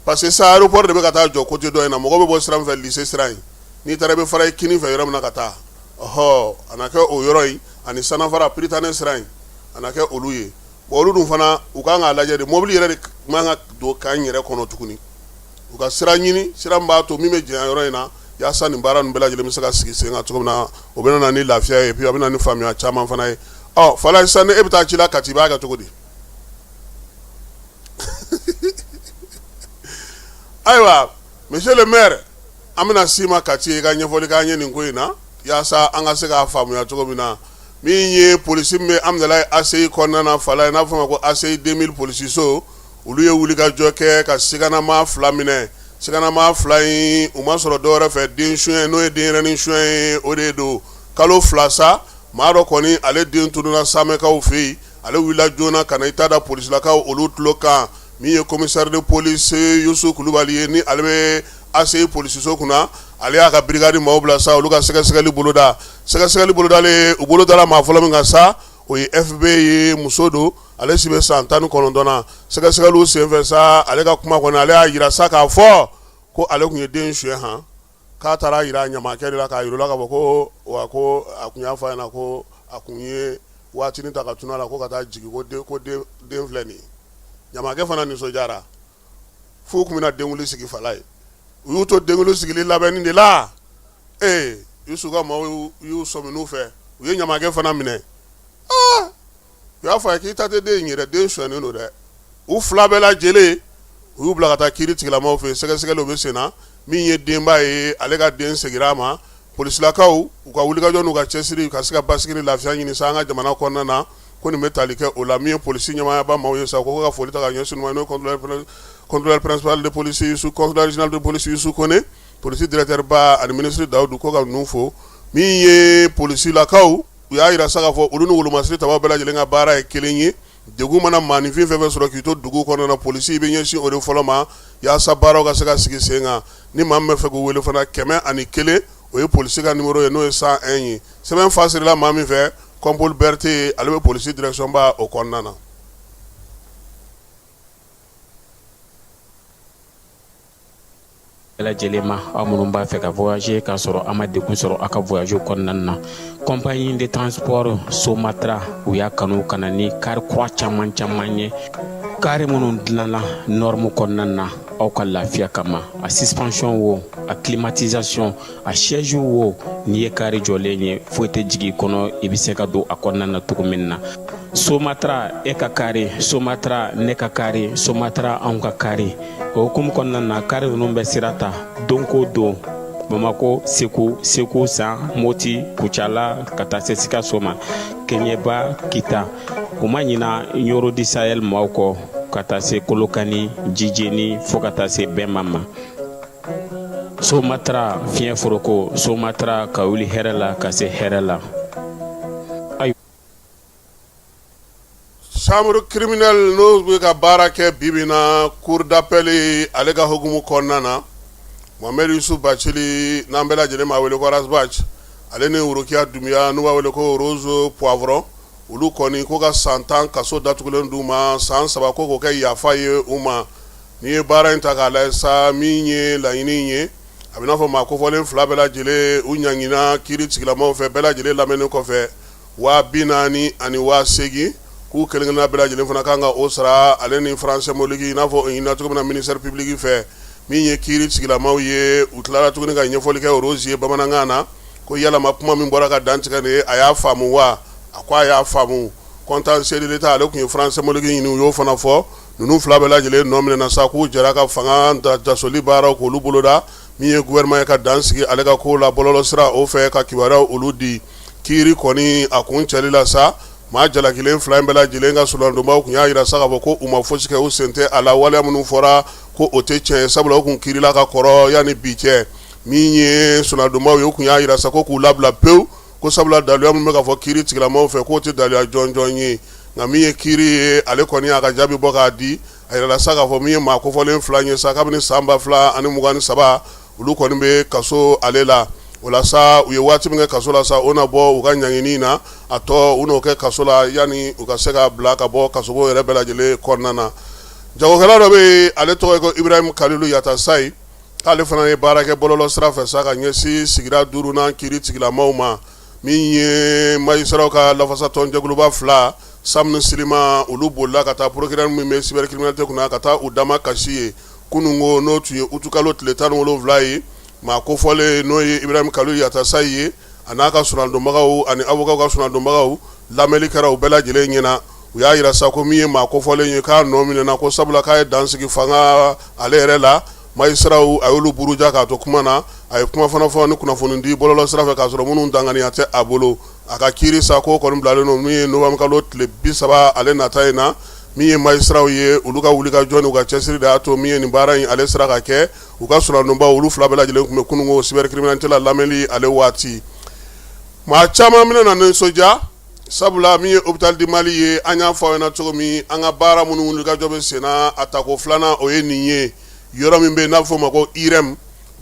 parce que sa aéroport de bɛ ka taa jɔ côté dɔ in na. Mɔgɔ bɛ bɔ sira min fɛ, lycée sira in, n'i taara i bɛ fara i kinin fɛ yɔrɔ min na ka taa, ɔhɔ, a na kɛ o yɔrɔ in ani Sanafara Prytanée sira in, a na kɛ olu ye. Bon, olu dun fana, u kan k'a lajɛ de, mobili yɛrɛ de man ka don kan yɛrɛ kɔnɔ tuguni. U ka sira ɲini, sira min b'a to min bɛ janya yɔrɔ in na, yaasa nin baara ninnu bɛɛ lajɛlen bɛ se ka sigi sen kan cogo min na. O bɛ na ni lafiya ye, puis a bɛ na ni faamuya caman fana ye. Ɔ Falaye, sisan ni e bɛ taa ci la Kati, i b'a kɛ cogo di? Ayiwa, monsieur le maire, an bɛna s'i ma Kati, i ka ɲɛfɔli k'an ye nin ko in na, yaasa an ka se k'a faamuya cogo min na. Min ye polisi min bɛ Amidalayi ACI kɔnɔna na, Falaye, n'a bɛ fɔ o ma ko ACI 2000 polisiso, olu ye wulikajɔ kɛ ka siganamaa 2 minɛ. Siganamaa 2 in, u ma sɔrɔ dɔwɛrɛ fɛ, den suɲɛ, n'o ye denyɛrɛnin suɲɛ ye, o de don. Kalo 2 sa, maa dɔ kɔni, ale den tununna Samɛkaw fɛ yen. Ale wulila joona ka na i ta da polisilakaw olu tulo kan. Min ye commissaire de police Yusu Kulubali ye, ni ale bɛ ACI polisiso kunna, ale y'a ka brigade maaw bila sa, olu ka sɛgɛsɛgɛli boloda. Sɛgɛsɛgɛli bolodalen, u bolo dara maa fɔlɔ min kan sa, o ye FB ye, muso don, ale si bɛ san 19 na. Sɛgɛsɛgɛliw senfɛ sa, ale ka kuma kɔnɔ, ale y'a jira sa k'a fɔ ko ale tun ye den suɲɛ han, k'a taara jira ɲamakɛ de la, k'a jira k'a fɔ ko wa ko a tun y'a fɔ a ɲɛna ko a tun ye waatinin ta ka tunun a la, ko ka taa jigin, ko den filɛ nin ye. Ɲamakɛ fana nisɔndiyara f'u tun bɛna denkundi sigi. Falaye, u y'u to denkundi sigili labɛnni de la, ee, Yusu ka maaw y'u sɔmi n'u fɛ, u ye ɲamakɛ fana minɛ. Aa, u y'a fɔ a ye k'i ta tɛ den in yɛrɛ, den sonyɛnen don dɛ. U fila bɛɛ lajɛlen, u y'u bila ka taa kiiri tigilamaw fɛ yen. Sɛgɛsɛgɛliw bɛ sen na. Min ye denba ye, ale ka den seginna a ma. Polisilakaw, u ka wulikajɔ n'u ka cɛsiri ka se ka basigi ni lafiya ɲini sa an ka jamana kɔnɔna na, ko nin bɛ tali kɛ o la. Min ye polisi ɲɛmaayaba maaw ye sa, ko ka foli ta ka ɲɛsin u ma, n'o ye contrôleur principal de police, contrôleur régional de police Yusu Kone, polisi directeur ba ani minisiri Dawudu, ko ka ninnu fo. Min ye polisilakaw, u y'a jira sa k'a fɔ olu ni wolomasiri tabaw bɛɛ lajɛlen ka baara ye kelen ye. Degun mana maaninfin fɛn fɛn sɔrɔ k'i to dugu kɔnɔna na, polisi bɛ ɲɛsin o de fɔlɔ ma yaasa baaraw ka se ka sigi sen kan. Ni maa min bɛ fɛ k'u wele fana, 101, o ye polisi ka numéro ye, n'o ye 101 ye. Sɛbɛn fasirila maa min fɛ, Kɔnpoli Berete, ale bɛ polisi direction ba o kɔnɔna na. Bɛɛ lajɛlen ma, aw minnu b'a fɛ ka voyager k'a sɔrɔ a ma degun sɔrɔ aw ka voyage kɔnɔna na, compagnie de transport Somatra, u y'a kanu ka na ni kari kura caman caman ye, kari minnu dilanna norme kɔnɔna na aw ka lafiya kama. A suspension wo, a climatisation, a siège wo, n'i ye kari jɔlen ye, foyi tɛ jigin i kɔnɔ, i bɛ se ka don a kɔnɔna na cogo min na. Somatra, e ka kari, Somatra, ne ka kari, Somatra, anw ka kari. O hukumu kɔnɔna na, kari ninnu bɛ sira ta don ko don Bamako, Segu, Segu San, Moti, Kucala, ka taa se Sikaso ma, Keɲeba, Kita. U ma ɲina Ɲoro du Sahel maaw kɔ, ka taa se Kolokani, Jijeni, fo ka taa se Bɛma ma. Somatra, fiɲɛ foroko, Somatra, ka wuli hɛrɛ la ka se hɛrɛ la. Chambre criminelle n'o bɛ ka baara kɛ bi bi na cour d'appel ale ka hukumu kɔnɔna na, Mohamed Yusuf Bacili, n'an bɛɛ lajɛlen b'a wele ko Ras Bath, ale ni Worokiya Dunbiya, n'u b'a wele ko Rose Poivron, olu kɔni ko ka san 10 kaso datugulen d'u ma, san 3 ko k'o kɛ yafa ye u ma. N'i ye baara in ta k'a lajɛ sa, min ye laɲini ye, a bɛ n'a fɔ maa kofɔlen fila bɛɛ lajɛlen, u ɲangina kiiri tigilamaw fɛ bɛɛ lajɛlen lamɛnnen kɔfɛ 40 000 ani 80 000, k'u kelen-kelenna bɛɛ lajɛlen fana kan ka o sara, ale ni franc symbolique, i n'a fɔ o ɲinina cogo min na ministère public fɛ. Min ye kiiri tigilamaw ye, u tilara tuguni ka ɲɛfɔli kɛ Rose ye bamanankan na ko yalama kuma min bɔra ka dantigɛ nin ye, a y'a faamu wa? A ko a y'a faamu. Contentieux de l'État, ale tun ye franc symbolique ɲini, u y'o fana fɔ. Ninnu fila bɛɛ lajɛlen nɔ minɛna sa k'u jɛra ka fanga dasoli baaraw k'olu boloda. Min ye gouvernement ye ka dan sigi ale ka ko la bɔlɔlɔsira o fɛ ka kibaruyaw olu di. Kiiri kɔni a kuncɛli la sa, maa jalakilen fila in bɛɛ lajɛlen ka solondonbaw tun y'a jira sa k'a fɔ ko u ma fosi kɛ, u sen tɛ a la, waleya minnu fɔra ko o tɛ tiɲɛ ye, sabula u tun kiirila ka kɔrɔ yanni bi cɛ. Min ye solondonbaw ye, u tun y'a jira sa ko k'u labila pewu, ko sabula daluya min bɛ ka fɔ kiiri tigilamaw fɛ k'o tɛ daluya jɔnjɔn ye. Nka min ye kiiri ye, ale kɔni y'a ka jaabi bɔ k'a di. A yirala sa k'a fɔ min ye maa kofɔlen fila ye sa, kabini san 2023, olu kɔni bɛ kaso ale la. O la sa, u ye waati min kɛ kaso la sa, o na bɔ u ka ɲangini na, a tɔ u n'o kɛ kaso la yanni u ka se ka bila ka bɔ kasobon yɛrɛ bɛɛ lajɛlen kɔnɔna na. Jagokɛla dɔ bɛ yen, ale tɔgɔ ye ko Ibrahim Kalilu Yatasayi, k'ale fana ye baara kɛ bɔlɔlɔ sira fɛ sa ka ɲɛsin sigida duurunan kiiri tigilamaw ma. Min ye majisitaraw ka lafasatɔnjɛkuluba fila, SAM ni SYLIMA, olu bolila ka taa procureur min bɛ cybercriminalité kunna ka taa u damakasi yen kununko, n'o tun ye utukalo tile 17 ye. Maa kofɔlen, n'o ye Ibrahim Kalilu Yatasayi ye, a n'a ka solondonbagaw ani avocat ka solondonbagaw, lamɛnni kɛra u bɛɛ lajɛlen ɲɛna. U y'a jira sa ko min ye maa kofɔlen ye, k'a nɔ minɛna, ko sabula k'a ye dan sigi fanga ale yɛrɛ la. Majisitaraw, a y'olu buruja k'a to kuma na. A ye kuma fana fɔ ni kunnafoni di bɔlɔlɔ sira fɛ k'a sɔrɔ minnu danganiya tɛ a bolo. A ka kiiri sa, k'o kɔni bilalen don min ye novembre kalo tile 30 ale nata in na. Min ye majisitaraw ye, olu ka wulikajɔ n'u ka cɛsiri de y'a to min ye nin baara in ale sera ka kɛ. U ka solondonbaw, olu fila bɛɛ lajɛlen tun bɛ kununko cybercriminalité la lamɛnni ale waati. Maa caman bɛna na nisɔndiya, sabula min ye hôpital du Mali ye, an y'a fɔ aw ɲɛna cogo min, an ka baara minnu wulikajɔ bɛ senna, a tako filanan o ye nin ye. Yɔrɔ min bɛ yen n'a bɛ f'o ma ko IRM,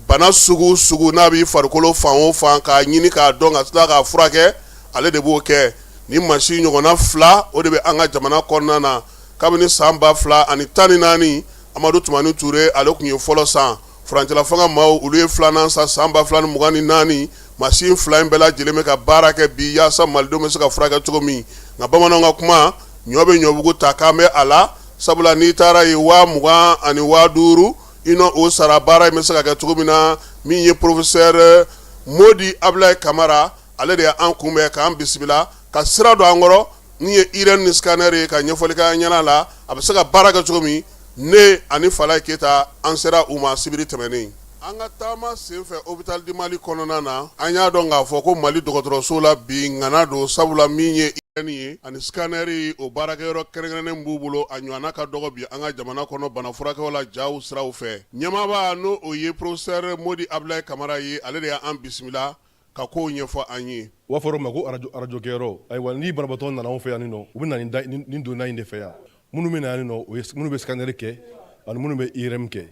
bana sugu sugu n'a b'i farikolo fan o fan, k'a ɲini k'a dɔn ka tila k'a furakɛ, ale de b'o kɛ. Ni mansin ɲɔgɔnna fila, o de bɛ an ka jamana kɔnɔna na kabini san 2014. Amadu Tumani Ture, ale tun ye fɔlɔ san. Furancɛla fanga maaw, olu ye filanan san san 2024. Mansin fila in bɛɛ lajɛlen bɛ ka baara kɛ bi yaasa malidenw bɛ se ka furakɛ cogo min. Nka bamananw ka kuma, ɲɔ bɛ ɲɔbugu ta k'an bɛ a la, sabula n'i taara yen, 20 000 ani 5000, i n'o o sara, baara in bɛ se ka kɛ cogo min na. Min ye professeur Modi Abulayi Kamara, ale de y'an kunbɛn k'an bisimila ka sira don an kɔrɔ min ye IRM ni scanner ye, ka ɲɛfɔli k'an ɲɛna la a bɛ se ka baara kɛ cogo min. Ne ani Falaye Keyita, an sera u ma sibiri tɛmɛnen. An ka taama senfɛ Hôpital du Mali kɔnɔna na, an y'a dɔn k'a fɔ ko Mali dɔgɔtɔrɔso la bi ŋana don, sabula min ye IRM ye ani scanner o baarakɛyɔrɔ kɛrɛnkɛrɛnnen b'u bolo, a ɲɔgɔnna ka dɔgɔ bi an ka jamana kɔnɔ bana furakɛw la jaw siraw fɛ. Ɲɛmaaba n'o o ye professeur Modi Abulayi Kamara ye, ale de y'an bisimila ka kow ɲɛfɔ an ye. U b'a fɔ yɔrɔ min ma ko arajo arajokɛyɔrɔ. Ayiwa, ni banabaatɔ nana anw fɛ yan nɔ, u bɛ na nin donda in de fɛ yan. Minnu bɛ na yan nɔ, o ye minnu bɛ scanner kɛ ani minnu bɛ IRM kɛ.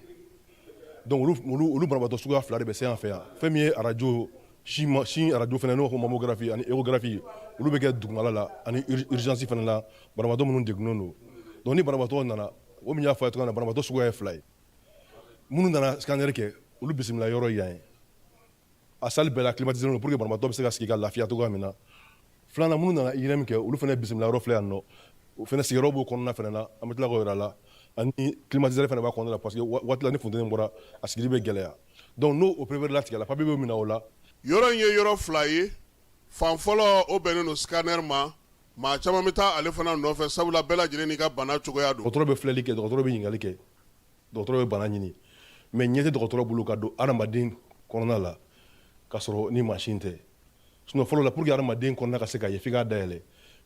Donc olu banabaatɔ suguya fila de bɛ se an fɛ yan. Fɛn min ye arajo sin arajo fana, n'o ko mammographie ani échographie, olu bɛ kɛ dugumala la ani urgence fana la, banabaatɔ minnu degunnen don. Donc ni banabaatɔ nana, o min y'a fɔ a ye cogoya min na, banabaatɔ suguya ye fila ye. Minnu nana scanner kɛ, olu bisimila yɔrɔ yan ye. A salle bɛɛ la climatisé don pour que banabaatɔ bɛ se ka sigi ka lafiya cogoya min na. Filanan, minnu nana IRM kɛ, olu fana bisimila yɔrɔ filɛ yan nɔ. O fana sigiyɔrɔ b'o kɔnɔna fana na, an bɛ tila k'o yira la. Ani climatiseur fana b'a kɔnɔna la parce que waati la ni funteni bɔra, a sigili bɛ gɛlɛya. Donc n'o o pereperelatigɛla, papier bɛ minɛ o la. Yɔrɔ in ye yɔrɔ fila ye. Fan fɔlɔ, o bɛnnen don scanner ma. Maa caman bɛ taa ale fana nɔfɛ, sabula bɛɛ lajɛlen n'i ka bana cogoya don. Dɔgɔtɔrɔ bɛ filɛli kɛ, dɔgɔtɔrɔ bɛ ɲininkali kɛ, dɔgɔtɔrɔ bɛ bana ɲini, mais ɲɛ tɛ dɔgɔtɔrɔ bolo ka don adamaden kɔnɔna la ka sɔrɔ ni mansin tɛ. Sinon fɔlɔ la, pour que adamaden kɔnɔna ka se ka ye, f'i k'a dayɛlɛ.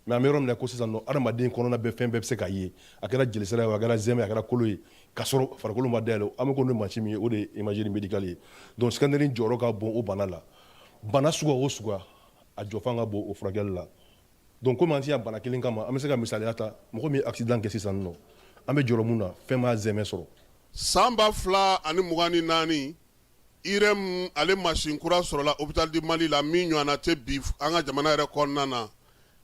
Mais an bɛ yɔrɔ min na ko sisan nɔ, adamaden kɔnɔna bɛɛ, fɛn bɛɛ bɛ se ka ye, a kɛra jelisira ye, a kɛra zɛmɛ, a kɛra kolo ye, ka sɔrɔ farikolo ma dayɛlɛ. An bɛ ko ni mansin min ye, o de ye imagerie médicale ye. Donc scanner jɔyɔrɔ ka bon o bana la. Bana suguya o suguya, a jɔfan ka bon o furakɛli la. Donc komi an tɛ yan bana kelen kama, an bɛ se ka misaliya ta mɔgɔ min ye accident kɛ sisan nɔ, an bɛ jɔrɔ mun na, fɛn b'a zɛmɛ sɔrɔ. San 2024, IRM ale mansin kura sɔrɔla Hôpital du Mali la min ɲɔgɔnna tɛ bi an ka jamana yɛrɛ kɔnɔna na.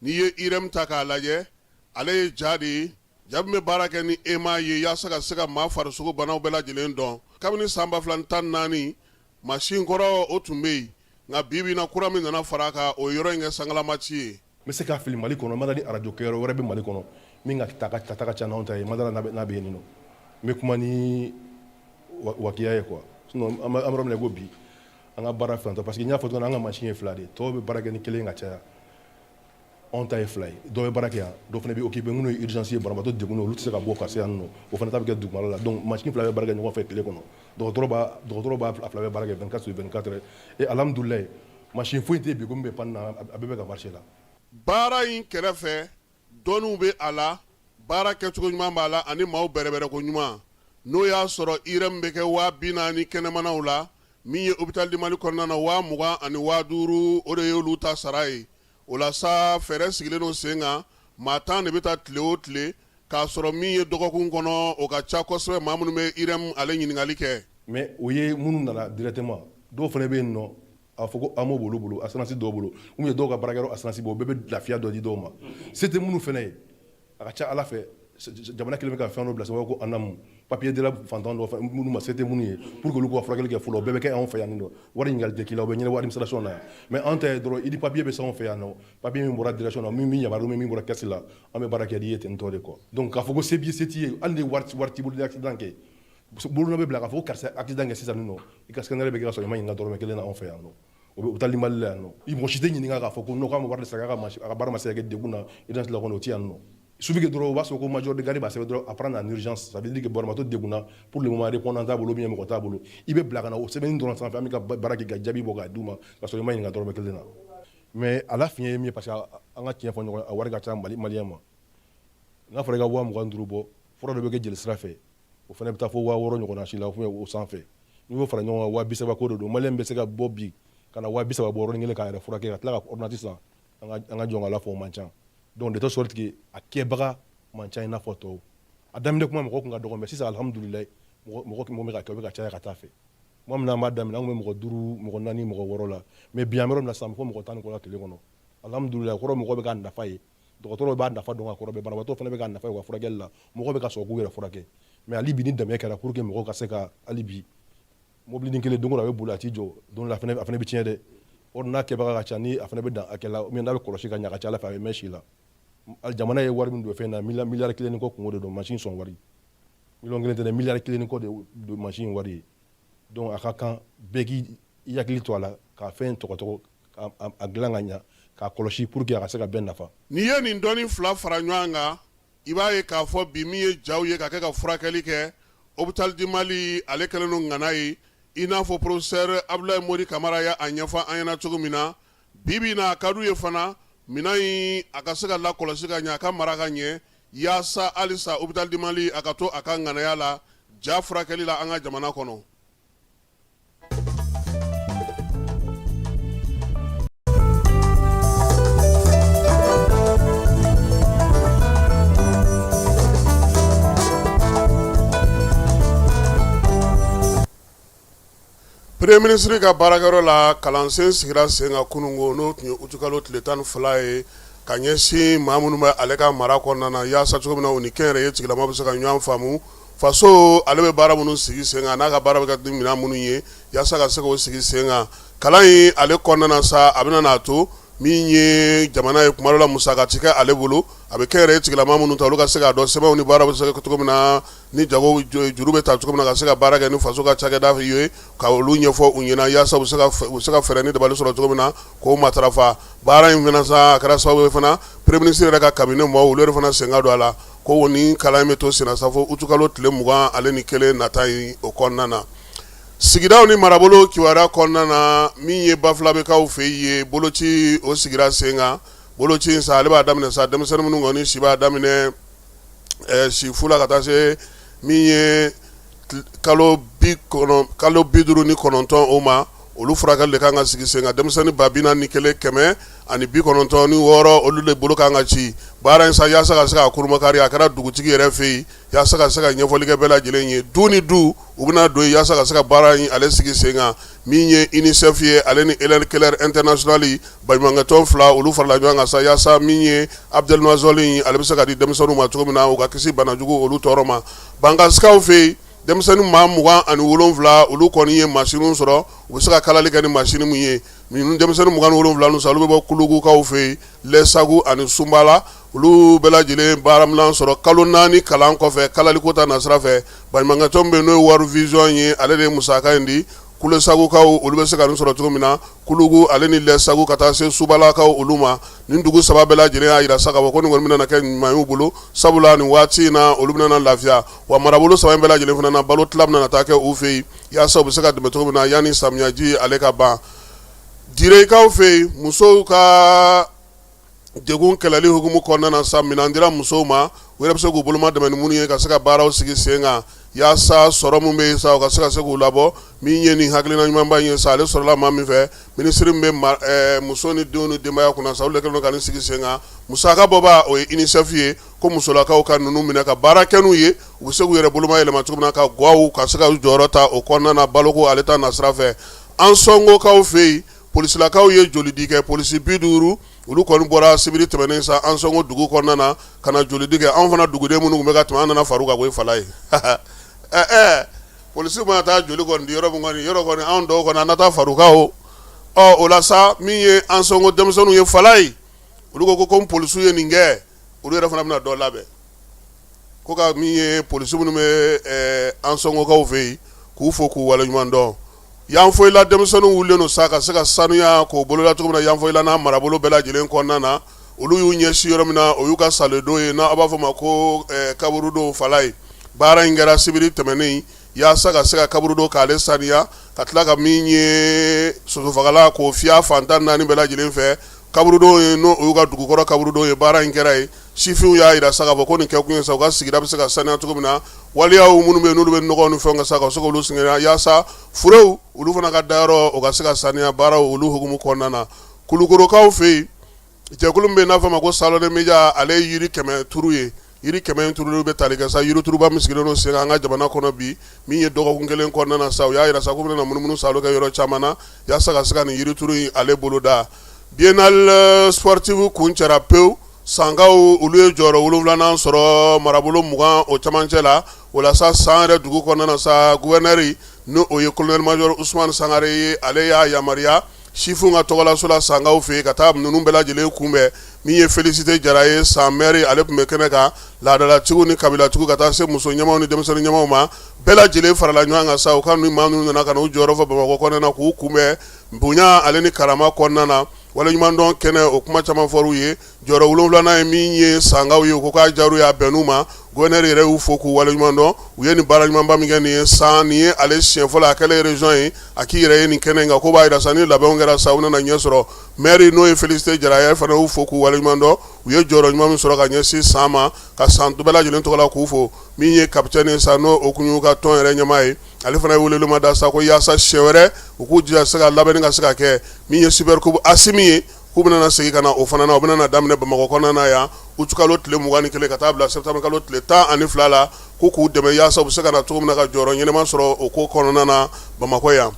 N'i ye IRM ta k'a lajɛ, ale ye ja de ye, ja min bɛ baara kɛ ni aimant ye yaasa ka se ka maa farisogo banaw bɛɛ lajɛlen dɔn. Kabini san 2014, mansin kɔrɔ o tun bɛ yen, nka bi bi in na, kura min nana fara a kan, o ye yɔrɔ in kɛ sankalamati ye. N bɛ se k'a fili Mali kɔnɔ, n ma da ni arajo kɛyɔrɔ wɛrɛ bɛ Mali kɔnɔ min ka ta ta ka ca n'anw ta ye. N ma da n'a bɛ yen nɔ. N bɛ kuma ni wakiya ye quoi. Sinon an bɛ yɔrɔ min na i ko bi, an ka baara fɛn tɛ, parce que n y'a fɔ cogo min na, an ka mansin ye fila de ye, tɔw bɛ baara kɛ ni kelen ka caya, anw ta ye fila ye. Dɔw bɛ baara kɛ yan, dɔw fana bɛ occupé. Minnu ye urgence ye, banabaatɔ degunnen, olu tɛ se ka bɔ ka se yan nɔ, o fana ta bɛ kɛ dugumala la. Donc mansin fila bɛ baara kɛ ɲɔgɔn fɛ tile kɔnɔ. Dɔgɔtɔrɔ b'a fila bɛ baara kɛ 24 sur 24. Et alhamdulilayi, mansin foyi tɛ yen bi ko min bɛ panne na, a bɛɛ bɛ ka marcher la. Baara in kɛrɛfɛ, dɔnniw bɛ a la, baara kɛcogo ɲuman b'a la ani maaw bɛrɛbɛrɛko ɲuman. N'o y'a sɔrɔ IRM bɛ kɛ 40,000 kɛnɛmanaw la, min ye Hôpital du Mali kɔnɔna na, 20,000 ani 5,000, o de y'olu ta sara ye. O la sa, fɛɛrɛ sigilen don sen kan, maa 10 de bɛ taa tile o tile, k'a sɔrɔ min ye dɔgɔkun kɔnɔ, o ka ca kosɛbɛ maa minnu bɛ IRM ale ɲininkali kɛ. Mais o ye minnu nana directement. Dɔw fana bɛ yen nɔ, a fɔ ko AMO b'olu bolo, assurance dɔw bolo, ou bien dɔw ka baarakɛyɔrɔ assurance b'o bɛɛ bɛ lafiya dɔ di dɔw ma. Se tɛ minnu fana ye, a ka ca Ala fɛ, jamana kɛlen bɛ ka fɛn dɔ bila sen ko ANAM, papier dira fantan dɔw minnu ma, se tɛ minnu ye, pour que olu k'u ka furakɛli kɛ fɔlɔ. O bɛɛ bɛ kɛ anw fɛ yan nɔ. Wari ɲininkali tɛ k'i la, o bɛ ɲɛnabɔ administration na yan. Mais anw ta ye dɔrɔn, i ni papier bɛ se anw fɛ yan nɔ, papier min bɔra direction na, min yamaruya min bɔra caisse la, an bɛ baara kɛ n'i ye ten tɔ de quoi. Donc k'a fɔ ko se b'i ye, se t'i ye, hali ni wari t'i bolo, ni accident kɛ, bolonɔ bɛ bila k'a fɔ ko karisa accident kɛ sisan nɔ, i ka scanner bɛ kɛ ka sɔrɔ i ma ɲininka dɔrɔmɛ kelen na anw fɛ yan nɔ. O bɛ hôpital Mali la yan nɔ. I mɔgɔ si tɛ ɲininka k'a fɔ ko non, k'a ma wari de sara, k'a ka baara ma se ka kɛ degun na urgence la kɔni, o tɛ yan nɔ. Suffit que dɔrɔn u b'a sɔrɔ ko major de garde b'a sɛbɛn dɔrɔn, à prendre en urgence, ça veut dire que banabaatɔ degunna, pour le moment répondant t'a bolo ou bien mɔgɔ t'a bolo, i bɛ bila ka na o sɛbɛnni dɔrɔn sanfɛ, an bɛ ka baara kɛ ka jaabi bɔ k'a d'u ma ka sɔrɔ i ma ɲininka dɔrɔmɛ kelen na. Mais a la fiɲɛ ye min ye, parce que an ka tiɲɛ fɔ ɲɔgɔn ye, a wari ka ca Mali maliyɛn ma. N'a fɔra i ka 25,000 bɔ, fura dɔ bɛ kɛ jeli sira fɛ, o fana bɛ taa fo 6,000 ɲɔgɔnna si la o sanfɛ. N'i y'o fara ɲɔgɔn kan, 30,000 ko de don. Maliyɛn bɛ se ka bɔ bi ka na 30,000 bɔ yɔrɔnin kelen k'a yɛrɛ furakɛ, ka tila ka ordonnance san, an ka jɔn k'Ala fɔ, o man ca. Donc de telle sorte que a kɛbaga man ca i n'a fɔ tɔw. A daminɛ kuma, mɔgɔ tun ka dɔgɔ, mais sisan alhamdulilayi, mɔgɔ bɛ ka kɛ, o bɛ ka caya ka taa fɛ. Tuma min na an b'a daminɛ, an tun bɛ mɔgɔ duuru, mɔgɔ naani, mɔgɔ wɔɔrɔ la, mais bi an bɛ yɔrɔ min na sisan, fo mɔgɔ 10 ni kɔ la tile kɔnɔ. Alhamdulilayi, o kɔrɔ mɔgɔ bɛ k'a nafa ye, dɔgɔtɔrɔw b'a nafa dɔn ka kɔrɔ, banabaatɔ fana bɛ k'a nafa ye u ka furakɛli la, mɔgɔ bɛ ka sɔn k'u yɛrɛ furakɛ. Mais hali bi ni dɛmɛ kɛra pour que mɔgɔw ka se ka, hali bi mobilinin kelen don o don a bɛ boli, a t'i jɔ, don dɔ la a fana bɛ tiɲɛ dɛ. Or n'a kɛbaga ka ca, ni a fana bɛ dan hakɛ la, n'a bɛ kɔlɔsi ka ɲɛ, a ka ca Ala fɛ a bɛ mɛn si la. Jamana ye wari min don fɛn na, miliyari kelen ni kɔ kungo de don mansin sɔn wari. Miliyɔn kelen tɛ dɛ, miliyari kelen ni kɔ de don mansin wari ye. Donc a ka kan bɛɛ k'i hakili to a la ka fɛn tɔgɔtɔgɔ, a dilan ka ɲɛ, k'a kɔlɔsi pour que a ka se ka bɛɛ nafa. N'i ye nin dɔnni fila fara ɲɔgɔn kan, i b'a ye k'a fɔ bi min ye jaw ye ka kɛ ka furakɛli kɛ, Hôpital du Mali ale kɛlen don ŋana ye. I n'a fɔ professeur Abdoulaye Modi Kamara y'a ɲɛfɔ an ɲɛna cogo min na, bi bi in na a ka d'u ye fana minɛn in a ka se ka lakɔlɔsi ka ɲɛ, a ka mara ka ɲɛ, yaasa halisa Hôpital du Mali a ka to a ka ŋanaya la ja furakɛli la an ka jamana kɔnɔ. Premier ministre ka baarakɛyɔrɔ la kalansen sigira sen kan kununko, n'o tun ye utikalo tile 12 ye, ka ɲɛsin maa minnu bɛ ale ka mara kɔnɔna na, yaasa cogo min na u ni kɛnyɛrɛye tigilama bɛ se ka ɲɔgɔn faamu. Faso ale bɛ baara minnu sigi sen kan, n'a ka baara bɛ kɛ ni minɛn minnu ye, yaasa ka se k'o sigi sen kan. Kalan in ale kɔnɔna na sa, a bɛna n'a to min ye jamana ye kuma dɔ la musaka tɛ kɛ ale bolo, a bɛ kɛnyɛrɛye tigilama minnu ta, olu ka se k'a dɔn sɛbɛnw ni baara bɛ se ka kɛ cogo min na, ni jago juru bɛ ta cogo min na ka se ka baara kɛ ni faso ka cakɛda ye, ka olu ɲɛfɔ u ɲɛna yaasa u bɛ se ka fɛɛrɛ ni dabali sɔrɔ cogo min na k'o matarafa. Baara in fana sa, a kɛra sababu ye fana premier ministre yɛrɛ ka cabinet maaw, olu yɛrɛ fana sen ka don a la, ko ni kalan in bɛ to senna sa fo utikalo tile 21 nata in o kɔnɔna na. Sigidaw ni marabolo kibaruya kɔnɔna na, min ye Bafulabɛkaw fɛ yen, boloci o sigira sen kan. Boloci in sa, ale b'a daminɛ sa denmisɛnnin minnu kɔni si b'a daminɛ si fu la ka taa se min ye kalo 59 o ma, olu furakɛli de kan ka sigi sen kan. Denmisɛnnin 41 196, olu de bolo kan ka ci. Baara in sa, yaasa ka se k'a kurumakari, a kɛra dugutigi yɛrɛ fɛ yen, yaasa ka se ka ɲɛfɔli kɛ bɛɛ lajɛlen ye. Du ni du u bɛna don yaasa ka se ka baara in ale sigi sen kan. Min ye UNICEF ye, ale ni Helen Keller International, baɲumankɛtɔn fila, olu farala ɲɔgɔn kan sa yaasa min ye Abdelmazɔli ale bɛ se ka di denmisɛnninw ma cogo min na, u ka kisi banajugu olu tɔɔrɔ ma. Bankasikaw fɛ yen, denmisɛnnin maa 27, olu kɔni ye masiniw sɔrɔ, u bɛ se ka kalali kɛ ni masini min ye. Ninnu denmisɛnnin 27 ninnu sa, olu bɛ bɔ Kulugukaw fɛ yen, Lɛsagu ani Sunbala. Olu bɛɛ lajɛlen baaraminan sɔrɔ kalo 4 kalan kɔfɛ kalaliko ta nasira fɛ. Baɲumankɛtɔn bɛ yen, n'o ye World Vision ye, ale de ye musaka in di. Kulesagukaw, olu bɛ se ka nin sɔrɔ cogo min na, Kulugu ale ni Lɛsagu ka taa se Subalakaw olu ma. Nin dugu saba bɛɛ lajɛlen y'a jira sa k'a fɔ ko nin kɔni bɛna kɛ ɲuman y'u bolo, sabula nin waati in na olu bɛna lafiya. Wa marabolo saba in bɛɛ lajɛlen fana na, balo tila bɛna taa kɛ u fɛ yen, yaasa u bɛ se ka dɛmɛ cogo min na yanni samiyaji ale ka ban. Direkaw fɛ yen, musow ka degun kɛlɛli hukumu kɔnɔna na sa, minɛn dira musow ma, u yɛrɛ bɛ se k'u boloma dɛmɛ ni minnu ye ka se ka baaraw sigi sen kan, yaasa sɔrɔ min bɛ yen sa, u ka se ka se k'u labɔ. Min ye nin hakilina ɲumanba in ye sa, ale sɔrɔla maa min fɛ, minisiri min bɛ muso ni denw ni denbaya kunna sa, olu de kɛlen don ka nin sigi sen kan. Musaka bɔba, o ye UNICEF ye, ko musolakaw ka ninnu minɛ ka baara kɛ n'u ye, u bɛ se k'u yɛrɛ boloma yɛlɛma cogo min na, ka gwaw ka se ka u jɔyɔrɔ ta o kɔnɔna na baloko ale ta nasira fɛ. Ansɔngokaw fɛ yen, polisilakaw ye jolidi kɛ. Polisi 50, olu kɔni bɔra sibiri tɛmɛnen sa Ansɔngo dugu kɔnɔna na ka na jolidi kɛ. Anw fana duguden minnu tun bɛ ka tɛmɛ, an nana far'u kan koyi. Fala ye polisi mana taa joli kɔni di yɔrɔ min kɔni, yɔrɔ kɔni anw dɔw kɔni an na taa far'u kan o. Ɔ o la sa, min ye Ansɔngo denmisɛnninw ye, fala ye, olu ko ko polisiw ye nin kɛ, olu yɛrɛ fana bɛna dɔ labɛn ko ka min ye polisi minnu bɛ Ansɔngokaw fɛ yen, k'u fo k'u waleɲuman dɔn. Yanfoyila denmisɛnninw wulilen don sa ka se ka sanuya k'o boloda cogo min na Yanfoyila n'a marabolo bɛɛ lajɛlen kɔnɔna na. Olu y'u ɲɛsin yɔrɔ min na, o y'u ka saledon ye, n'a b'a fɔ ma ko kaburudo. Fala ye, baara in kɛra sibiri tɛmɛnen yaasa ka se ka kaburudo k'ale saniya, ka tila ka min ye sosofagala k'o fiyɛ fan 14 bɛɛ lajɛlen fɛ. Kaburudo ye, n'o y'u ka dugukɔrɔ kaburudo ye, baara in kɛra yen. Sifinw y'a jira sa k'a fɔ ko nin kɛkun ye sa u ka sigida bɛ se ka saniya cogo min na, waleyaw minnu bɛ yen n'olu bɛ nɔgɔ ni fɛnw kɛ sa, ka se k'olu sɛgɛrɛ, yaasa furew olu fana ka dayɔrɔ o ka se ka saniya baaraw olu hukumu kɔnɔna na. Kulukorokaw fɛ yen, jɛkulu min bɛ yen n'a fɔ a ma ko Salon des médias, ale ye yiri 100 turu ye. Yiri 100 in turuli bɛ tali kɛ sa yirituruba min sigilen don sen kan an ka jamana kɔnɔ bi, min ye dɔgɔkun kelen kɔnɔna na sa. U y'a jira sa k'u bɛna munumunu saalo kɛ yɔrɔ caman na yaasa ka se ka nin yirituru in ale boloda. Biennale sportive kuncɛra pewu. Sankaw, olu ye jɔyɔrɔ 7nan sɔrɔ marabolo 20 o camancɛ la. O la sa, San yɛrɛ dugu kɔnɔna na sa, gouverneur n'o o ye colonel major Usumani Sangare ye, ale y'a yamaruya sifinw ka tɔgɔlaso la Sankaw fɛ yen ka taa ninnu bɛɛ lajɛlen kunbɛn. Min ye Félicité Jara ye, San maire, ale tun bɛ kɛnɛ kan. Laadalatigiw ni kabilatigiw ka taa se muso ɲɛmaaw ni denmisɛnnin ɲɛmaaw ma, bɛɛ lajɛlen farala ɲɔgɔn kan sa. U ka nin maa ninnu nana ka na u jɔyɔrɔ fa Bamakɔ kɔnɔna na, k'u kunbɛn bonya ale ni karama kɔnɔna na. Waleɲumandɔn kɛnɛ o kuma caman fɔr'u ye. Jɔyɔrɔ wolonwulanan ye min ye Sankaw ye, u ko k'a diyar'u ye, a bɛnn'u ma. Gouverneur yɛrɛ y'u fo k'u waleɲumandɔn, u ye nin baara ɲumanba min kɛ nin ye san, nin ye ale siɲɛ fɔlɔ a kɛlen région ye, a k'i yɛrɛ ye nin kɛnɛ in kan, k'o b'a jira sa ni labɛnw kɛra sa u nana ɲɛ sɔrɔ. Maire n'o ye Félicité Jara ye, fana y'u fo k'u waleɲumandɔn, u ye jɔyɔrɔ ɲuman min sɔrɔ ka ɲɛsin san ma, ka san bɛɛ lajɛlen tɔgɔ la k'u fo. Min ye capitaine ye sa, n'o o kun y'u ka tɔn yɛrɛ ɲɛmaa ye, ale fana ye welewelema da sa ko yaasa siɲɛ wɛrɛ u k'u jija se ka labɛnni ka se ka kɛ. Min ye super coupe Asimi ye, k'u bɛna segin ka na o fana na, o bɛna daminɛ Bamakɔ kɔnɔna na yan utikalo tile 21 ka taa bila septembre kalo tile 12 la, ko k'u dɛmɛ yaasa u bɛ se ka na cogo min na ka jɔyɔrɔ ɲɛnama sɔrɔ o ko kɔnɔna na Bamakɔ yan.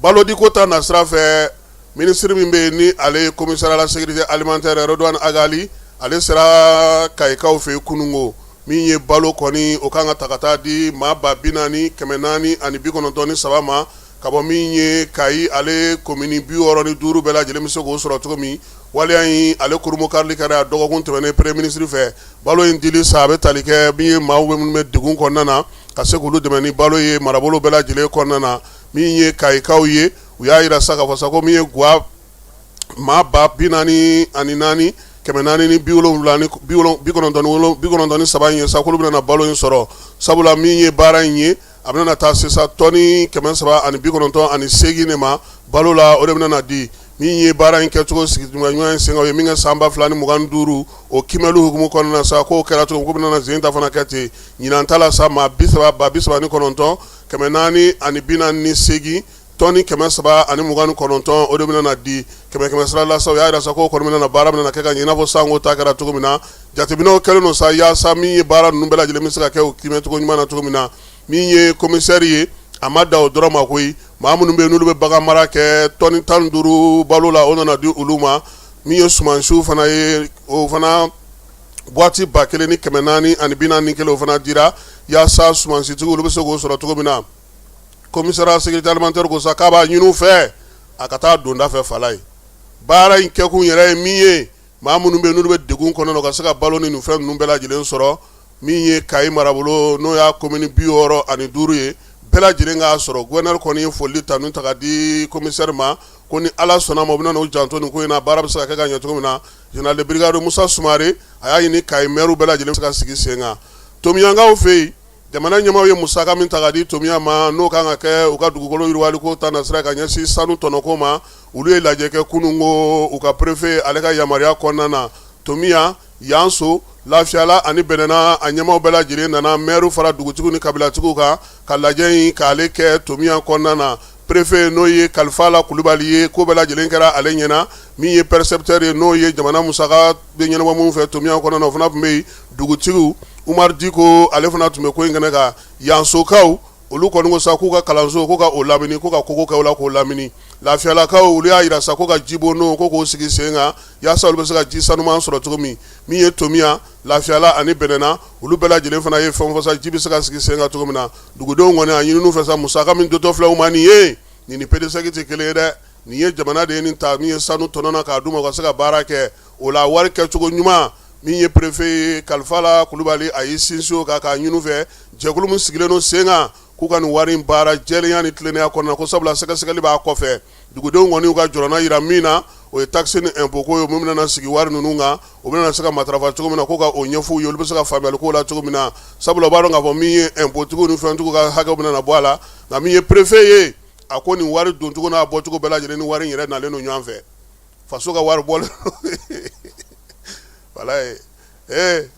Balodiko ta nasira fɛ, minisiri min bɛ yen ni ale ye commissaire à la sécurité alimentaire Redouane Ag Ghali, ale sera Kayikaw fɛ yen kununko. Min ye balo kɔni, o kan ka ta ka taa di maa 40,493 ma ka bɔ min ye Kayi ale komini 65 bɛɛ lajɛlen bɛ se k'o sɔrɔ cogo min. Waleya in ale kurunbonkarili kɛra dɔgɔkun tɛmɛnen premier ministre fɛ. Balo in dili sa, a bɛ tali kɛ min ye maaw minnu bɛ degun kɔnɔna na, ka se k'olu dɛmɛ ni balo ye marabolo bɛɛ lajɛlen kɔnɔna na. Min ye Kayikaw ye, u y'a jira sa k'a fɔ sa ko min ye guwa maa 44,493 in ye sa, k'olu bɛna balo in sɔrɔ, sabula min ye baara in ye, a bɛna taa sisan tɔni 398 de ma balo la, o de bɛna di. Min ye baara in kɛcogo sigi ɲuman ye sen kan, o ye min kɛ san 2025, o kiimɛli hukumu kɔnɔna sa, k'o kɛra cogo k'u bɛna sen ta fana kɛ ten. Ɲinan ta la sa, maa 39, 448, tɔni 329, o de bɛna di kɛmɛ kɛmɛ sara la sa. U y'a jira sa k'o kɔni bɛna baara bɛna kɛ ka ɲɛ i n'a fɔ sanko ta kɛra cogo min na. Jateminɛw kɛlen don sa yaasa min ye baara ninnu bɛɛ lajɛlen bɛ se ka kɛ o kiimɛcogo ɲuman na cogo min na. Min ye commissaire ye, a ma dan o dɔrɔn ma koyi, maa minnu bɛ yen n'olu bɛ bagan mara kɛ, tɔni 15 balo la, o nana di olu ma. Min ye sumansiw fana ye, o fana boîte 1441, o fana dira yaasa sumansitigiw olu bɛ se k'o sɔrɔ cogo min na. Commissaire sécurité alimentaire ko sa k'a b'a ɲini u fɛ a ka taa donda fɛ fala ye. Baara in kɛkun yɛrɛ ye min ye, maa minnu bɛ yen n'olu bɛ degun kɔnɔna, u ka se ka balo ni nin fɛn ninnu bɛɛ lajɛlen sɔrɔ. Min ye Kayi marabolo, n'o y'a komini 65 ye, bɛɛ lajɛlen k'a sɔrɔ. Gouverneur kɔni ye foli tanu ta ka di commissaire ma, ko ni Ala sɔnna ma, u bɛna n'u janto nin ko in na, baara bɛ se ka kɛ ka ɲɛ cogo min na. Général de brigade Musa Sumare, a y'a ɲini Kayi maire bɛɛ lajɛlen se ka sigi sen kan. Tomiyankaw fɛ yen, jamana ɲɛmaaw ye musaka min ta ka di Tomiya ma, n'o kan ka kɛ u ka dugukolo yiriwaliko ta nasira ka ɲɛsin sanu tɔnɔko ma, olu ye lajɛ kɛ kununko u ka préfet ale ka yamaruya kɔnɔna na. Tomiya, Yanso, Lafiyala ani Bɛnɛna, a ɲɛmaaw bɛɛ lajɛlen nana, maire fara dugutigiw ni kabilatigiw kan, ka lajɛ in k'ale kɛ Tomiya kɔnɔna na. Préfet, n'o ye Kalifala Kulubali ye, ko bɛɛ lajɛlen kɛra ale ɲɛna. Min ye percepteur ye, n'o ye jamana musaka bɛ ɲɛnabɔ minnu fɛ Tomiya kɔnɔna na, o fana tun bɛ yen. Dugutigiw Umaru Diko, ale fana tun bɛ ko in kɛnɛ kan. Yansokaw, olu kɔni ko sa k'u ka kalanso ko ka o lamini, ko ka kogo kɛ o la k'o lamini. Lafiyalakaw, olu y'a jira sa ko ka jibondon ko k'o sigi sen kan yaasa olu bɛ se ka ji sanuman sɔrɔ cogo min. Min ye Tomiya, Lafiyala ani Bɛnɛna, olu bɛɛ lajɛlen fana ye fɛn fɔ sa ji bɛ se ka sigi sen kan cogo min na. Dugudenw kɔni a ɲinini fɛ sa, musaka min dotɔ filɛ u ma nin ye, nin ni PDSEC tɛ kelen ye dɛ. Nin ye jamana de ye nin ta min ye sanu tɔnɔ na k'a d'u ma u ka se ka baara kɛ o la, wari kɛcogo ɲuman. Min ye préfet ye Kalifala Kulubali, a y'i sinsin o kan k'a ɲini u fɛ, jɛkulu min sigilen don sen kan, k'u ka nin wari in baara jɛlenya ni tilennenya kɔnɔna, ko sabula sɛgɛsɛgɛli b'a kɔfɛ. Dugudenw kɔni y'u ka jɔrɔna jira min na, o ye taxe ni impôt ko ye, min bɛna sigi wari ninnu kan, o bɛna se ka matarafa cogo min na, ko ka o ɲɛfɔ u ye, olu bɛ se ka faamuyali k'o la cogo min na, sabula u b'a dɔn k'a fɔ min ye impôt tigiw ni fɛntigiw ka hakɛw bɛna bɔ a la. Nka min ye préfet ye, a ko nin wari doncogo n'a bɔcogo bɛɛ lajɛlen ni wari in yɛrɛ nalen don ɲɔgɔn fɛ, faso ka wari bɔlen walayi. Ee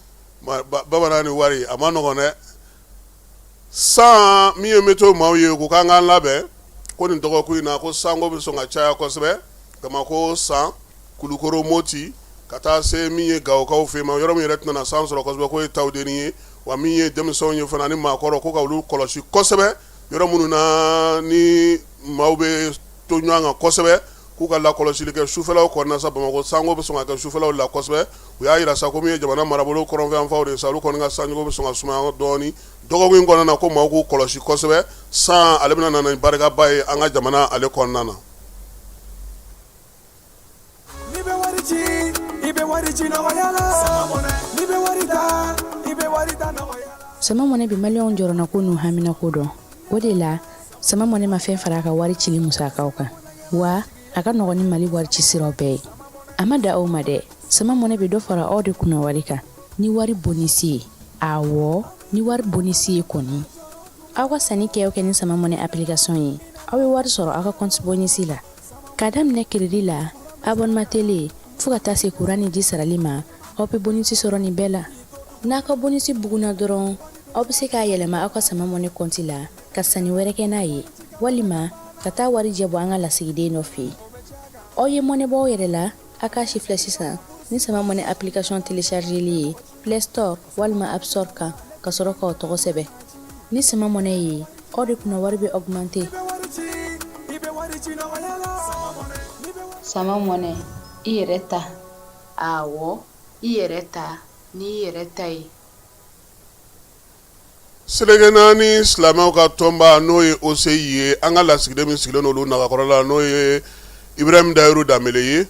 bamanan, ni wari a ma nɔgɔn dɛ. San min ye météo maaw ye, ko k'an k'an labɛn ko nin dɔgɔkun in na, ko sanko bɛ sɔn ka caya kosɛbɛ Bamakɔ, San, Kulukoro, Moti, ka taa se min ye Gawokaw fɛ ma, yɔrɔ min yɛrɛ tɛna san sɔrɔ kosɛbɛ, k'o ye Tawudeni ye. Wa min ye denmisɛnw ye fana ni maakɔrɔ, ko ka olu kɔlɔsi kosɛbɛ yɔrɔ minnu na ni maaw bɛ to ɲɔgɔn kan kosɛbɛ, k'u ka lakɔlɔsili kɛ sufɛlaw kɔnɔna sa. Bamakɔ, sanko bɛ sɔn ka kɛ sufɛlaw la kosɛbɛ. U y'a jira sa ko min ye jamana marabolo kɔrɔnfɛyanfanw de sa, olu kɔni ka sanjiko bɛ sɔn ka sumaya dɔɔnin dɔgɔkun in kɔnɔna na, ko maaw k'u kɔlɔsi kosɛbɛ. San ale bɛna na ni barikaba ye an ka jamana ale kɔnɔna na. N'i bɛ wari ci, i bɛ wari ci nɔgɔya la. N'i bɛ wari ta, i bɛ wari ta nɔgɔya la. Sama Money bɛ maliyɛnw jɔrɔnako n'u haminako dɔn. O de la, Sama Money ma fɛn fara a ka wari cili musakaw kan wa. A ka nɔgɔn ni Mali wari ci siraw bɛɛ ye. A ma dan o ma dɛ, Sama Money bɛ dɔ fara aw de kunna wari kan ni wari bonisi ye. Awɔ, ni wari bonisi ye kɔni. Aw ka sanni kɛ o kɛ ni Sama Money application ye, aw bɛ wari sɔrɔ aw ka compte bonisi la. K'a daminɛ crédit la, abonnement télé, fo ka taa se courant ni ji sarali ma, aw bɛ bonisi sɔrɔ nin bɛɛ la. N'a ka bonisi bugunna dɔrɔn, aw bɛ se k'a yɛlɛma aw ka Sama Money compte la ka sanni wɛrɛ kɛ n'a ye, walima ka taa warijɛ bɔ an ka lasigiden dɔ fɛ yen. Aw ye mɔnɛ bɔ aw yɛrɛ la, a k'a sifilɛ sisan ni Sama Money application téléchargeli ye Play Store walima App Store kan ka sɔrɔ k'aw tɔgɔ sɛbɛn. Ni Sama Money ye, aw de kunna wari bɛ augmenter. Sama Money, i yɛrɛ ta. Awɔ, i yɛrɛ ta n'i yɛrɛ ta ye. Seleke naani silamɛw ka tɔnba n'o ye OCI ye, an ka lasigiden min sigilen olu nagakɔrɔ la n'o ye Ibrahim Dayiru Danbele ye,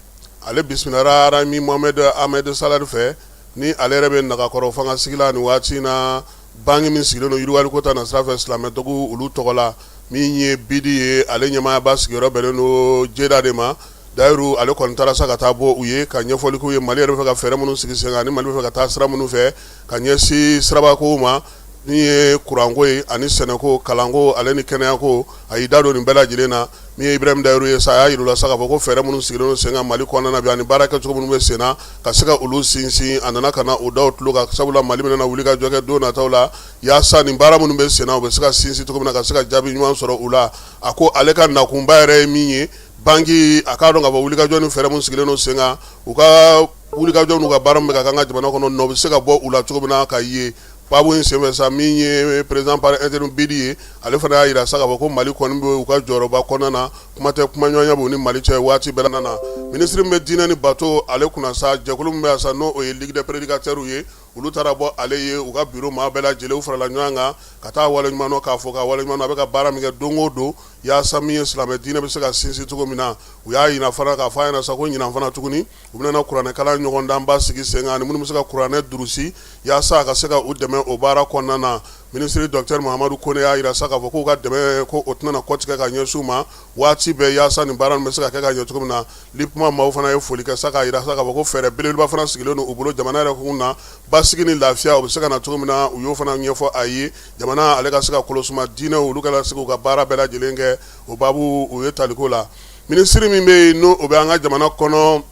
ale bisimilara Arami Mohamed Ahmed Salade fɛ, ni ale yɛrɛ bɛ nagakɔrɔ fanga sigi la nin waati in na. Banki min sigilen don yiriwaliko ta nasira fɛ silamɛdugu olu tɔgɔ la, min ye BID ye, ale ɲɛmaayaba sigiyɔrɔ bɛnnen don Jeda de ma. Dayiru ale kɔni taara sa ka taa bɔ u ye ka ɲɛfɔli k'u ye Mali yɛrɛ bɛ fɛ ka fɛɛrɛ minnu sigi sen kan ani Mali bɛ fɛ ka taa sira minnu fɛ ka ɲɛsin sirabakow ma, min ye kuranko ye ani sɛnɛko, kalanko ale ni kɛnɛyako. A y'i da don nin bɛɛ lajɛlen na. Min ye Ibrahim Dayiru ye sa, a y'a jira u la sa k'a fɔ ko fɛɛrɛ minnu sigilen don sen kan Mali kɔnɔna na bi ani baara kɛcogo minnu bɛ sen na ka se ka olu sinsin, a nana ka na o da u tulo kan, sabula Mali bɛna wulikajɔ kɛ don nataw la yaasa nin baara minnu bɛ sen na u bɛ se ka sinsin cogo min na ka se ka jaabi ɲuman sɔrɔ u la. A ko ale ka nakunba yɛrɛ ye min ye, banki a k'a dɔn k'a fɔ wulikajɔ ni fɛɛrɛ minnu sigilen don sen kan, u ka wulikajɔ n'u ka baara min bɛ ka kɛ an ka jamana kɔnɔ, nɔ bɛ se ka bɔ u la cogo min na ka ye. Baabu in senfɛ sa, min ye président par intérim BID ye, ale fana y'a jira sa k'a fɔ ko Mali kɔni bɛ u ka jɔyɔrɔba kɔnɔna na, kuma tɛ kumaɲɔgɔnya b'u ni Mali cɛ waati bɛɛ na. Minisiri min bɛ diinɛ ni bato ale kunna sa, jɛkulu min bɛ yan sa n'o ye Ligue des prédicateurs ye, olu taara bɔ ale ye u ka bureau maa bɛɛ lajɛlen, u farala ɲɔgɔn kan ka taa waleɲuman dɔn, k'a fɔ ka waleɲuman dɔn a bɛ ka baara min kɛ don o don yaasa min ye silamɛ diinɛ bɛ se ka sinsin cogo min na. U y'a jira fana k'a fɔ a ɲɛna sa ko ɲinan fana tuguni u bɛna kuranɛkalan ɲɔgɔndanba sigi sen kan ani minnu bɛ se ka kuranɛ durusi yaasa a ka se ka u dɛmɛ o baara kɔnɔna na. Minisiri docteur Mahamadu Kone y'a jira sa k'a fɔ k'u ka dɛmɛ ko o tɛna kɔtigɛ ka ɲɛsin u ma waati bɛɛ yaasa nin baara bɛ se ka kɛ ka ɲɛ cogo min na. LUPMA maaw fana ye foli kɛ sa k'a jira sa k'a fɔ ko fɛɛrɛ belebeleba fana sigilen don u bolo jamana yɛrɛ kun na, basigi ni lafiya o bɛ se ka na cogo min na, u y'o fana ɲɛfɔ a ye jamana ale ka se ka kolosuma diinɛ olu ka se k'u ka baara bɛɛ lajɛlen kɛ. O baabu u ye taliko la. Minisiri min bɛ yen n'o bɛ an ka jamana kɔnɔ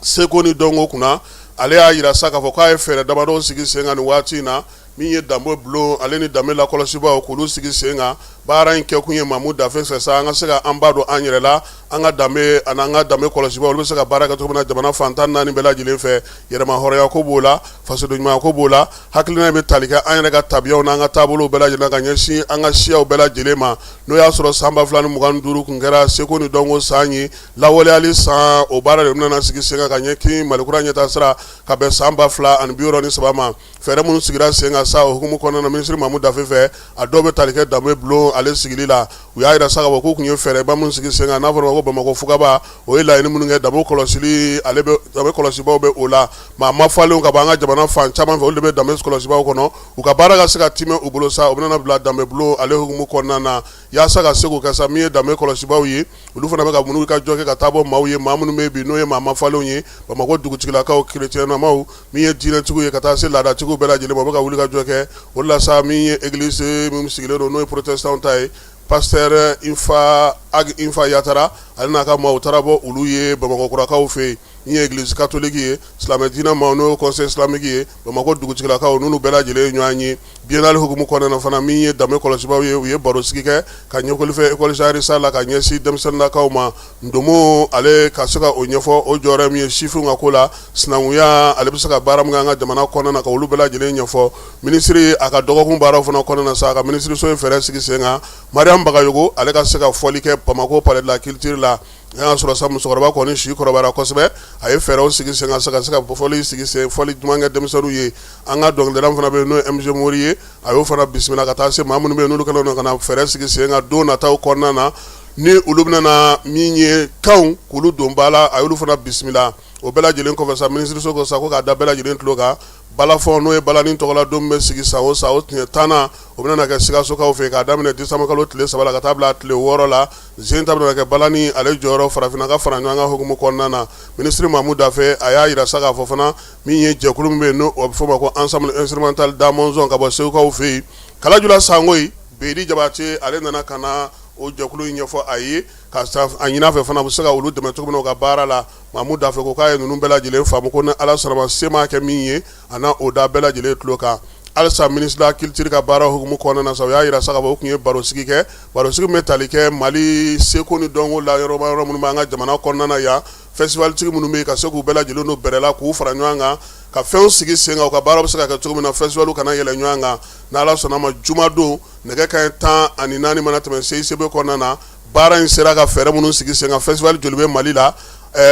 seko ni dɔnko kunna, ale y'a jira sa k'a fɔ k'a ye fɛɛrɛ damadɔ sigi sen kan nin waati in na, min ye danbe bulon ale ni danbe lakɔlɔsibaaw k'olu sigi sen kan. Baara in kɛkun ye Mamu Dafe fɛ sa, an ka se ka an ba don an yɛrɛ la, an ka danbe ani an ka danbe kɔlɔsibaaw olu bɛ se ka baara kɛ cogo min na jamana fan 14 bɛɛ lajɛlen fɛ. Yɛrɛmahɔrɔnya ko b'o la, fasodenɲumanya ko b'o la, hakilina bɛ tali kɛ an yɛrɛ ka tabiyaw n'an ka taabolow bɛɛ lajɛlen ka ɲɛsin an ka siyaw bɛɛ lajɛlen ma. N'o y'a sɔrɔ san 2025 tun kɛra seko ni dɔnko san ye, lawaleyali san, o baara de bɛna sigi sen kan ka ɲɛsin Mali kura ɲɛtaa sira ka bɛn san 2063 ma. Fɛɛrɛ minnu sigira sen kan sa o hukumu kɔnɔna na minisiri Mamu Dafe fɛ, a dɔw bɛ tali kɛ danbe bulon ale sigili la. U y'a jira sa k'a fɔ k'u tun ye fɛɛrɛba minnu sigi sen kan, n'a fɔra ko Bamakɔ fugaba, o ye laɲini minnu kɛ danbe kɔlɔsili ale bɛ danbe kɔlɔsibaaw bɛ o la. Maa mafalenw ka bɔ an ka jamana fan caman fɛ, olu de bɛ danbe kɔlɔsibaaw kɔnɔ. U ka baara ka se ka timɛ u bolo sa, o bɛna bila danbe bulon ale hukumu kɔnɔna na yaasa ka se k'o kɛ sa. Min ye danbe kɔlɔsibaaw ye, olu fana bɛ ka wulikajɔ kɛ ka taa bɔ maaw ye, maa minnu bɛ bi n'o ye maa mafalenw ye, Bamakɔ dugutigilakaw, kerecɛnamaw, min ye diinɛtigiw ye ka taa se laadatigiw bɛɛ lajɛlen ma, u bɛ ka wulikajɔ kɛ o la sa. Min ye église min sigilen don n'o ye protestant ta ye, pasteur Infa Ag Infa Yatara, ale n'a ka maaw taara bɔ olu ye Bamakɔkurakaw fɛ yen. Min ye église catholique ye, silamɛ diinɛ maaw n'o ye conseil islamique ye, Bamakɔ dugutigilakaw, n'olu bɛɛ lajɛlen ye ɲɔgɔn ye biennale hukumu kɔnɔna na fana. Min ye danbe kɔlɔsibaaw ye, u ye baro sigi kɛ ka ɲɛfɔli kɛ école Sarisa la ka ɲɛsin denmisɛnninlakaw ma. Ndomo ale ka se ka o ɲɛfɔ, o jɔyɔrɔ min ye sifinw ka ko la, sinankunya ale bɛ se ka baara min kɛ an ka jamana kɔnɔna na, ka olu bɛɛ lajɛlen ɲɛfɔ. Minisiri a ka dɔgɔkun baaraw fana kɔnɔna na sa, a ka minisiriso ye fɛɛrɛ sigi sen kan Mariam Bagayogo ale ka se ka fɔli kɛ Bamakɔ palais de la culture la. A y'a sɔrɔ sa musokɔrɔba kɔni si kɔrɔbayara kosɛbɛ, a ye fɛɛrɛw sigi sen kan sa ka se ka fɔli sigi sen, fɔli duman kɛ denmisɛnninw ye. An ka dɔnkilidala fana bɛ yen n'o ye MG Mori ye, a y'o fana bisimila ka taa se maa minnu bɛ yen n'olu kɛlen don ka na fɛɛrɛ sigi sen kan don nataw kɔnɔna na. Ni olu bɛna na min ye kanw k'olu don ba la, a y'olu fana bisimila. O bɛɛ lajɛlen kɔfɛ sa, minisiriso ko sa ko k'a da bɛɛ lajɛlen tulo kan, balafɔn n'o ye balani tɔgɔla don bɛ sigi san o san, o siɲɛ 10nan o bɛna kɛ Sikasokaw fɛ k'a daminɛ décembre kalo tile 3 la ka taa bila a tile 6 la. Zen ta bɛna kɛ balani ale jɔyɔrɔ farafinna ka fara ɲɔgɔn kan hukumu kɔnɔna na. Minisiri Mamu Dafe a y'a jira sa k'a fɔ fana min ye jɛkulu min bɛ yen n'o bɛ f'o ma ko ensemble instrumental Da Monzon ka bɔ Segukaw fɛ yen, Kalajula Sangoyi Bedi Jabate ale nana ka na o jɛkulu in ɲɛfɔ a ye, ka a ɲini a fɛ fana u bɛ se ka olu dɛmɛ cogo min na u ka baara la. Mamu Dafe ko k'a ye ninnu bɛɛ lajɛlen faamu, ko ni Ala sɔnna ma se maa kɛ min ye a na o da bɛɛ lajɛlen tulo kan. Halisa ministre de la culture ka baara hukumu kɔnɔna na sa, u y'a jira sa k'a fɔ u tun ye barosigi kɛ, barosigi min bɛ tali kɛ Mali seko ni dɔnko la yɔrɔ yɔrɔ minnu b'an ka jamana kɔnɔna na yan, festival tigi minnu bɛ yen ka se k'u bɛɛ lajɛlen don bɛrɛ la, k'u fara ɲɔgɔn kan ka fɛnw sigi sen kan, u ka baara bɛ se ka kɛ cogo min na festival kana yɛlɛ ɲɔgɔn kan. N'Ala sɔnna ma, jumadon nɛgɛ kanɲɛ 14 mana tɛmɛ CICB kɔnɔna na, baara in sera ka fɛɛrɛ minnu sigi sen kan, festival joli bɛ Mali la,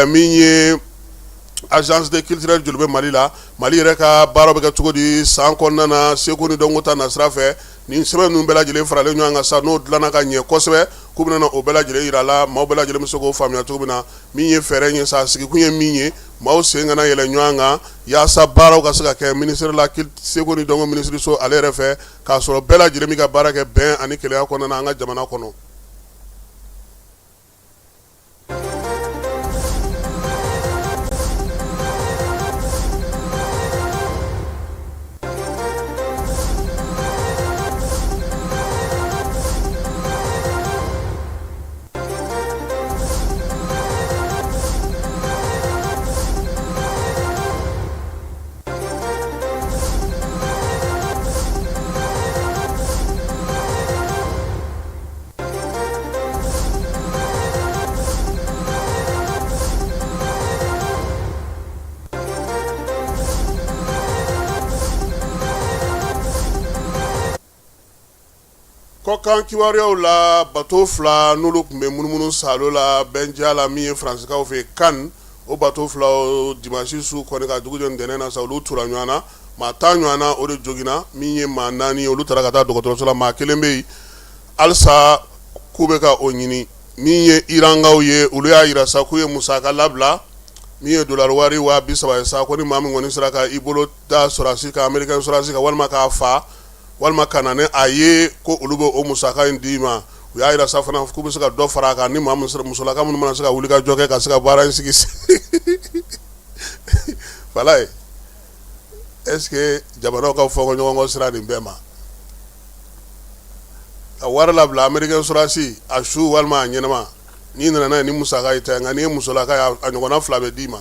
min ye agence de culturelle joli bɛ Mali la, Mali yɛrɛ ka baara bɛ kɛ cogo di san kɔnɔna na seko ni dɔnko ta nasira fɛ. Nin sɛbɛn ninnu bɛɛ lajɛlen faralen ɲɔgɔn kan sa, n'o dilanna ka ɲɛ kosɛbɛ, k'u bɛna o bɛɛ lajɛlen jira la, maaw bɛɛ lajɛlen bɛ se k'o faamuya cogo min na. Min ye fɛɛrɛ ye sa, sigikun ye min ye, maaw sen kana yɛlɛ ɲɔgɔn kan yaasa baaraw ka se ka kɛ ministère la seko ni dɔnko minisiriso ale yɛrɛ fɛ, k'a sɔrɔ bɛɛ lajɛlen bɛ ka baara kɛ bɛn ani kelenya kɔnɔna na an ka jamana kɔnɔ. Kɔkan kibaruyaw la, bato fila n'olu tun bɛ munumunu saalo la bɛnja la min ye Faransikaw fɛ Cannes, o bato fila dimanche su kɔni ka dugu jɛ ntɛnɛn na sa, olu tura ɲɔgɔn na, maa 10 ɲɔgɔn na o de joginna, min ye maa 4 olu taara ka taa dɔgɔtɔrɔso la, maa kelen bɛ yen halisa k'u bɛ ka o ɲini. Min ye Irankaw ye, olu y'a jira sa k'u ye musaka labila min ye dolari wari 30.000 ye sa, ko ni maa min kɔni sera ka i bolo da sɔrɔdasi kan, américain sɔrɔdasi kan, walima k'a fa walima ka na ni a ye, ko olu bɛ o musaka in d'i ma. U y'a jira sa fana k'u bɛ se ka dɔ fara a kan ni maa musolaka minnu mana se ka wuli ka jɔ kɛ ka se ka baara in sigi. Falaye, est-ce que jamanaw ka fɔ ɲɔgɔn kɔ sira nin bɛɛ ma ka wari labila américain sɔrɔdasi a su walima a ɲɛnama, n'i nana n'a ye ni musaka ye ta, nka n'i ye musolaka ye a ɲɔgɔnna fila bɛ d'i ma.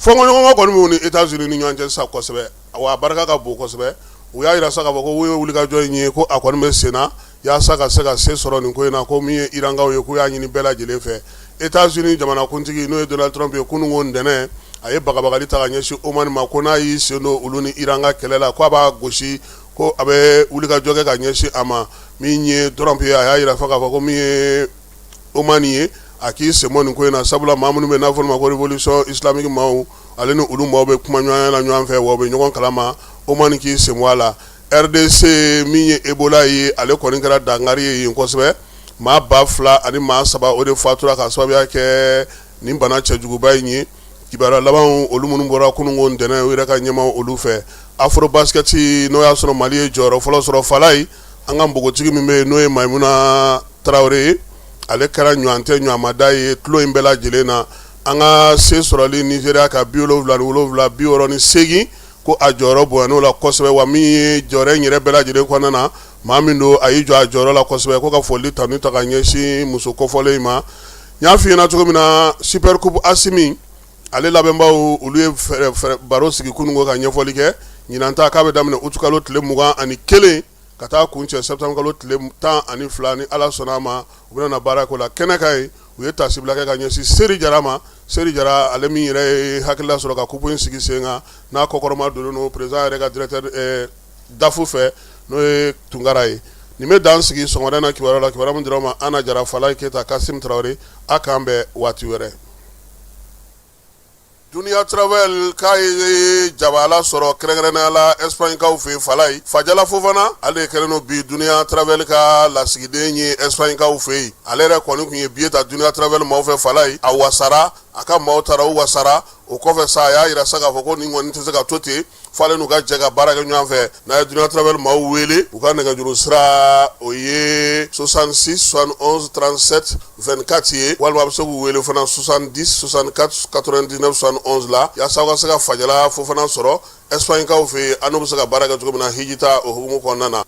Fɔnkɔɲɔgɔnkɔ kɔni b'u ni États-Unis ni ɲɔgɔn cɛ sisan kosɛbɛ, wa a barika ka bon kosɛbɛ. U y'a jira sa k'a fɔ ko u ye wulikajɔ in ye ko a kɔni bɛ sen na yaasa ka se ka se sɔrɔ nin ko in na, ko min ye Irankaw ye k'u y'a ɲini bɛɛ lajɛlen fɛ. États-Unis jamanakuntigi n'o ye Donald Trump ye, kununko ntɛnɛn a ye bagabagali ta ka ɲɛsin Oman ma, ko n'a y'i sen don olu ni Iran ka kɛlɛ la, ko a b'a gosi, ko a bɛ wulikajɔ kɛ ka ɲɛsin a ma. Min ye Trump ye, a y'a jira fɔ k'a fɔ ko min ye Oman ye, a k'i sen bɔ nin ko in na, sabula maa minnu bɛ n'a fɔ ma ko révolution islamique maaw, ale ni olu maaw bɛ kuma ɲɔgɔnya la ɲɔgɔn fɛ, wa u bɛ ɲɔgɔn kalama. Oman k'i sen bɔ a la. RDC, min ye Ebola ye, ale kɔni kɛra dankari ye yen kosɛbɛ. Maa 2003 o de fatura ka sababuya kɛ nin bana cɛjuguba in ye. Kibaruya laban olu minnu bɔra kununko ntɛnɛn u yɛrɛ ka ɲɛmaaw olu fɛ, Afrobasket n'o y'a sɔrɔ Mali ye jɔyɔrɔ fɔlɔ sɔrɔ. Falaye, an ka npogotigi min bɛ yen n'o ye Mayimuna Tarawele ye, ale kɛra ɲɔgɔn tɛ ɲɔgɔnmada ye tulon in bɛɛ lajɛlen na. An ka se sɔrɔli Nizeriya kan 77 68, ko a jɔyɔrɔ bonyana o la kosɛbɛ. Wa min ye jɔyɔrɔ in yɛrɛ bɛɛ lajɛlen kɔnɔna na, maa min don a y'i jɔ a jɔyɔrɔ la kosɛbɛ, ko ka foli tanu ta ka ɲɛsin muso kofɔlen in ma. N y'a f'i ɲɛna cogo min na, Super Coupe Asimi ale labɛnbaw olu ye baro sigi kununko ka ɲɛfɔli kɛ. Ɲinan ta k'a bɛ daminɛ utikalo tile 21 ka taa kuncɛ septembre kalo tile 12, ni Ala sɔnna a ma u bɛna na baara k'o la. Kɛnɛ kan yen, u ye taasibila kɛ ka ɲɛsin Seri Jara ma. Seri Jara ale min yɛrɛ ye hakilila sɔrɔ ka coupe in sigi sen kan, n'a kɔkɔrɔma donnen don président yɛrɛ ka directeur DAF fɛ, n'o ye Tunkara ye. Nin bɛ dan sigi sɔgɔmada in na kibaruya la, kibaruya min dira aw ma Ana Jara, Falaye Keyita, Kasim Tarawele. A k'an bɛn waati wɛrɛ. Dunia Travel k'a ye jabala sɔrɔ kɛrɛnkɛrɛnnenya la Espagne-kaw fɛ Falayi Fajala Fofana, ale kɛlen don bi Dunia Travel ka lasigiden ye Espagne-kaw fɛ yen. Ale yɛrɛ kɔni tun ye billet ta Dunia Travel maaw fɛ Falayi, a wasara, a ka maaw taara, u wasara. O kɔfɛ sa, a y'a jira sa k'a fɔ ko nin kɔni tɛ se ka to ten, f'ale n'u ka jɛ ka baara kɛ ɲɔgɔn fɛ. N'a ye Dunia Travel maaw wele, u ka nɛgɛjuru sira o ye 66 71 37 24 ye, walima a bɛ se k'u wele fana 70 64 99 71 la, yaasa aw ka se ka Fajala Fofana sɔrɔ Espagne-kaw fɛ yen, an n'u bɛ se ka baara kɛ cogo min na hijita o hukumu kɔnɔna na.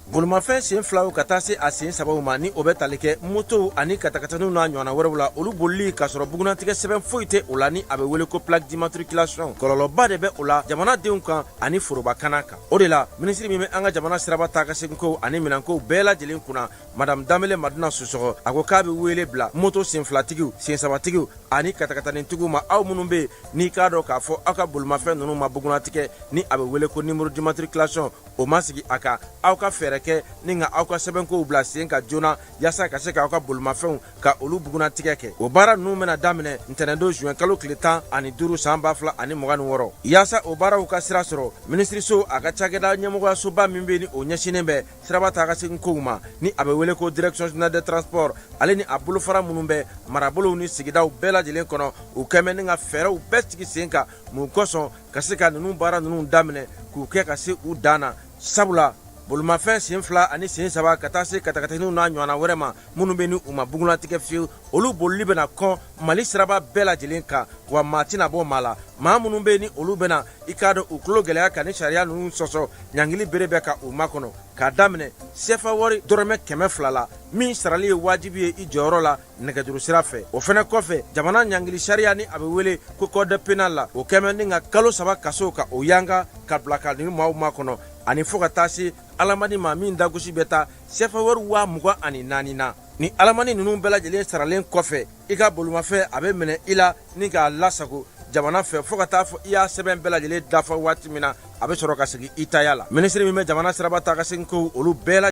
Bolimafɛn sen filaw ka taa se a sen sabaw ma, ni o bɛ tali kɛ motow ani katakataniw n'a ɲɔgɔnna wɛrɛw la, olu bolili k'a sɔrɔ bugunnatigɛ sɛbɛn foyi tɛ o la, ni a bɛ wele ko plaque d'immatriculation, kɔlɔlɔba de bɛ o la jamanadenw kan ani forobakana kan. O de la, minisiri min bɛ an ka jamana siraba taa ka seginkow ani minɛnkow bɛɛ lajɛlen kunna, Madame Danbele Madina Sisɔkɔ, a ko k'a bɛ wele bila moto senfilatigiw, sensabatigiw ani katakatanitigiw ma, aw minnu bɛ yen n'i k'a dɔn k'a fɔ aw ka bolimafɛn ninnu ma bugunnatigɛ, ni a bɛ wele ko numéro d'immatriculation, o ma sigi a kan, aw ka fɛɛrɛ kɛ ni ka aw ka sɛbɛnkow bila sen kan joona yaasa ka se k'aw ka bolimafɛnw ka olu bugunnatigɛ kɛ. O baara ninnu bɛna daminɛ ntɛnɛndon juin kalo tile 15 san 2026. Yaasa o baaraw ka sira sɔrɔ, minisiriso a ka cakɛda ɲɛmɔgɔyasoba min bɛ ni o ɲɛsinnen bɛ siraba taa ka segin kow ma, ni a bɛ wele ko direction générale des transports, ale ni a bolofara minnu bɛ marabolow ni sigidaw bɛɛ lajɛlen kɔnɔ, u kɛmɛ ni ka fɛɛrɛw bɛɛ sigi sen kan mun kosɔn ka se ka ninnu baara ninnu daminɛ k'u kɛ ka se u dan na. Sabula bolimafɛn sen fila ani sen saba ka taa se katakataniw n'a ɲɔgɔnna wɛrɛ ma minnu bɛ ni u ma bugunnatigɛ fiyewu, olu bolili bɛna kɔn Mali siraba bɛɛ lajɛlen kan, wa maa tɛna bɔ maa la. Maa minnu bɛ ni olu bɛna i k'a dɔn u tulo gɛlɛya ka ni sariya ninnu sɔsɔ, ɲangili bere bɛ ka u makɔnɔ k'a daminɛ sefa wari dɔrɔmɛ 200 la, min sarali ye wajibi ye i jɔyɔrɔ la nɛgɛjuru sira fɛ. O fana kɔfɛ, jamana ɲangili sariya ni a bɛ wele ko code pénal la, o kɛmɛ ni ka kalo 3 kaso ka o yanga ka bila ka nin maaw makɔnɔ, ani fo ka taa se alamandi ma min dagosi bɛ taa sefa wari 24,000 na. Ni alamandi ninnu bɛɛ lajɛlen saralen kɔfɛ, i ka bolimafɛn a bɛ minɛ i la ni k'a lasago jamana fɛ fo ka taa fɔ i y'a sɛbɛn bɛɛ lajɛlen dafa waati min na, a bɛ sɔrɔ ka segin i taya la. Minisiri min bɛ jamana siraba taa ka segin kow olu bɛɛ la.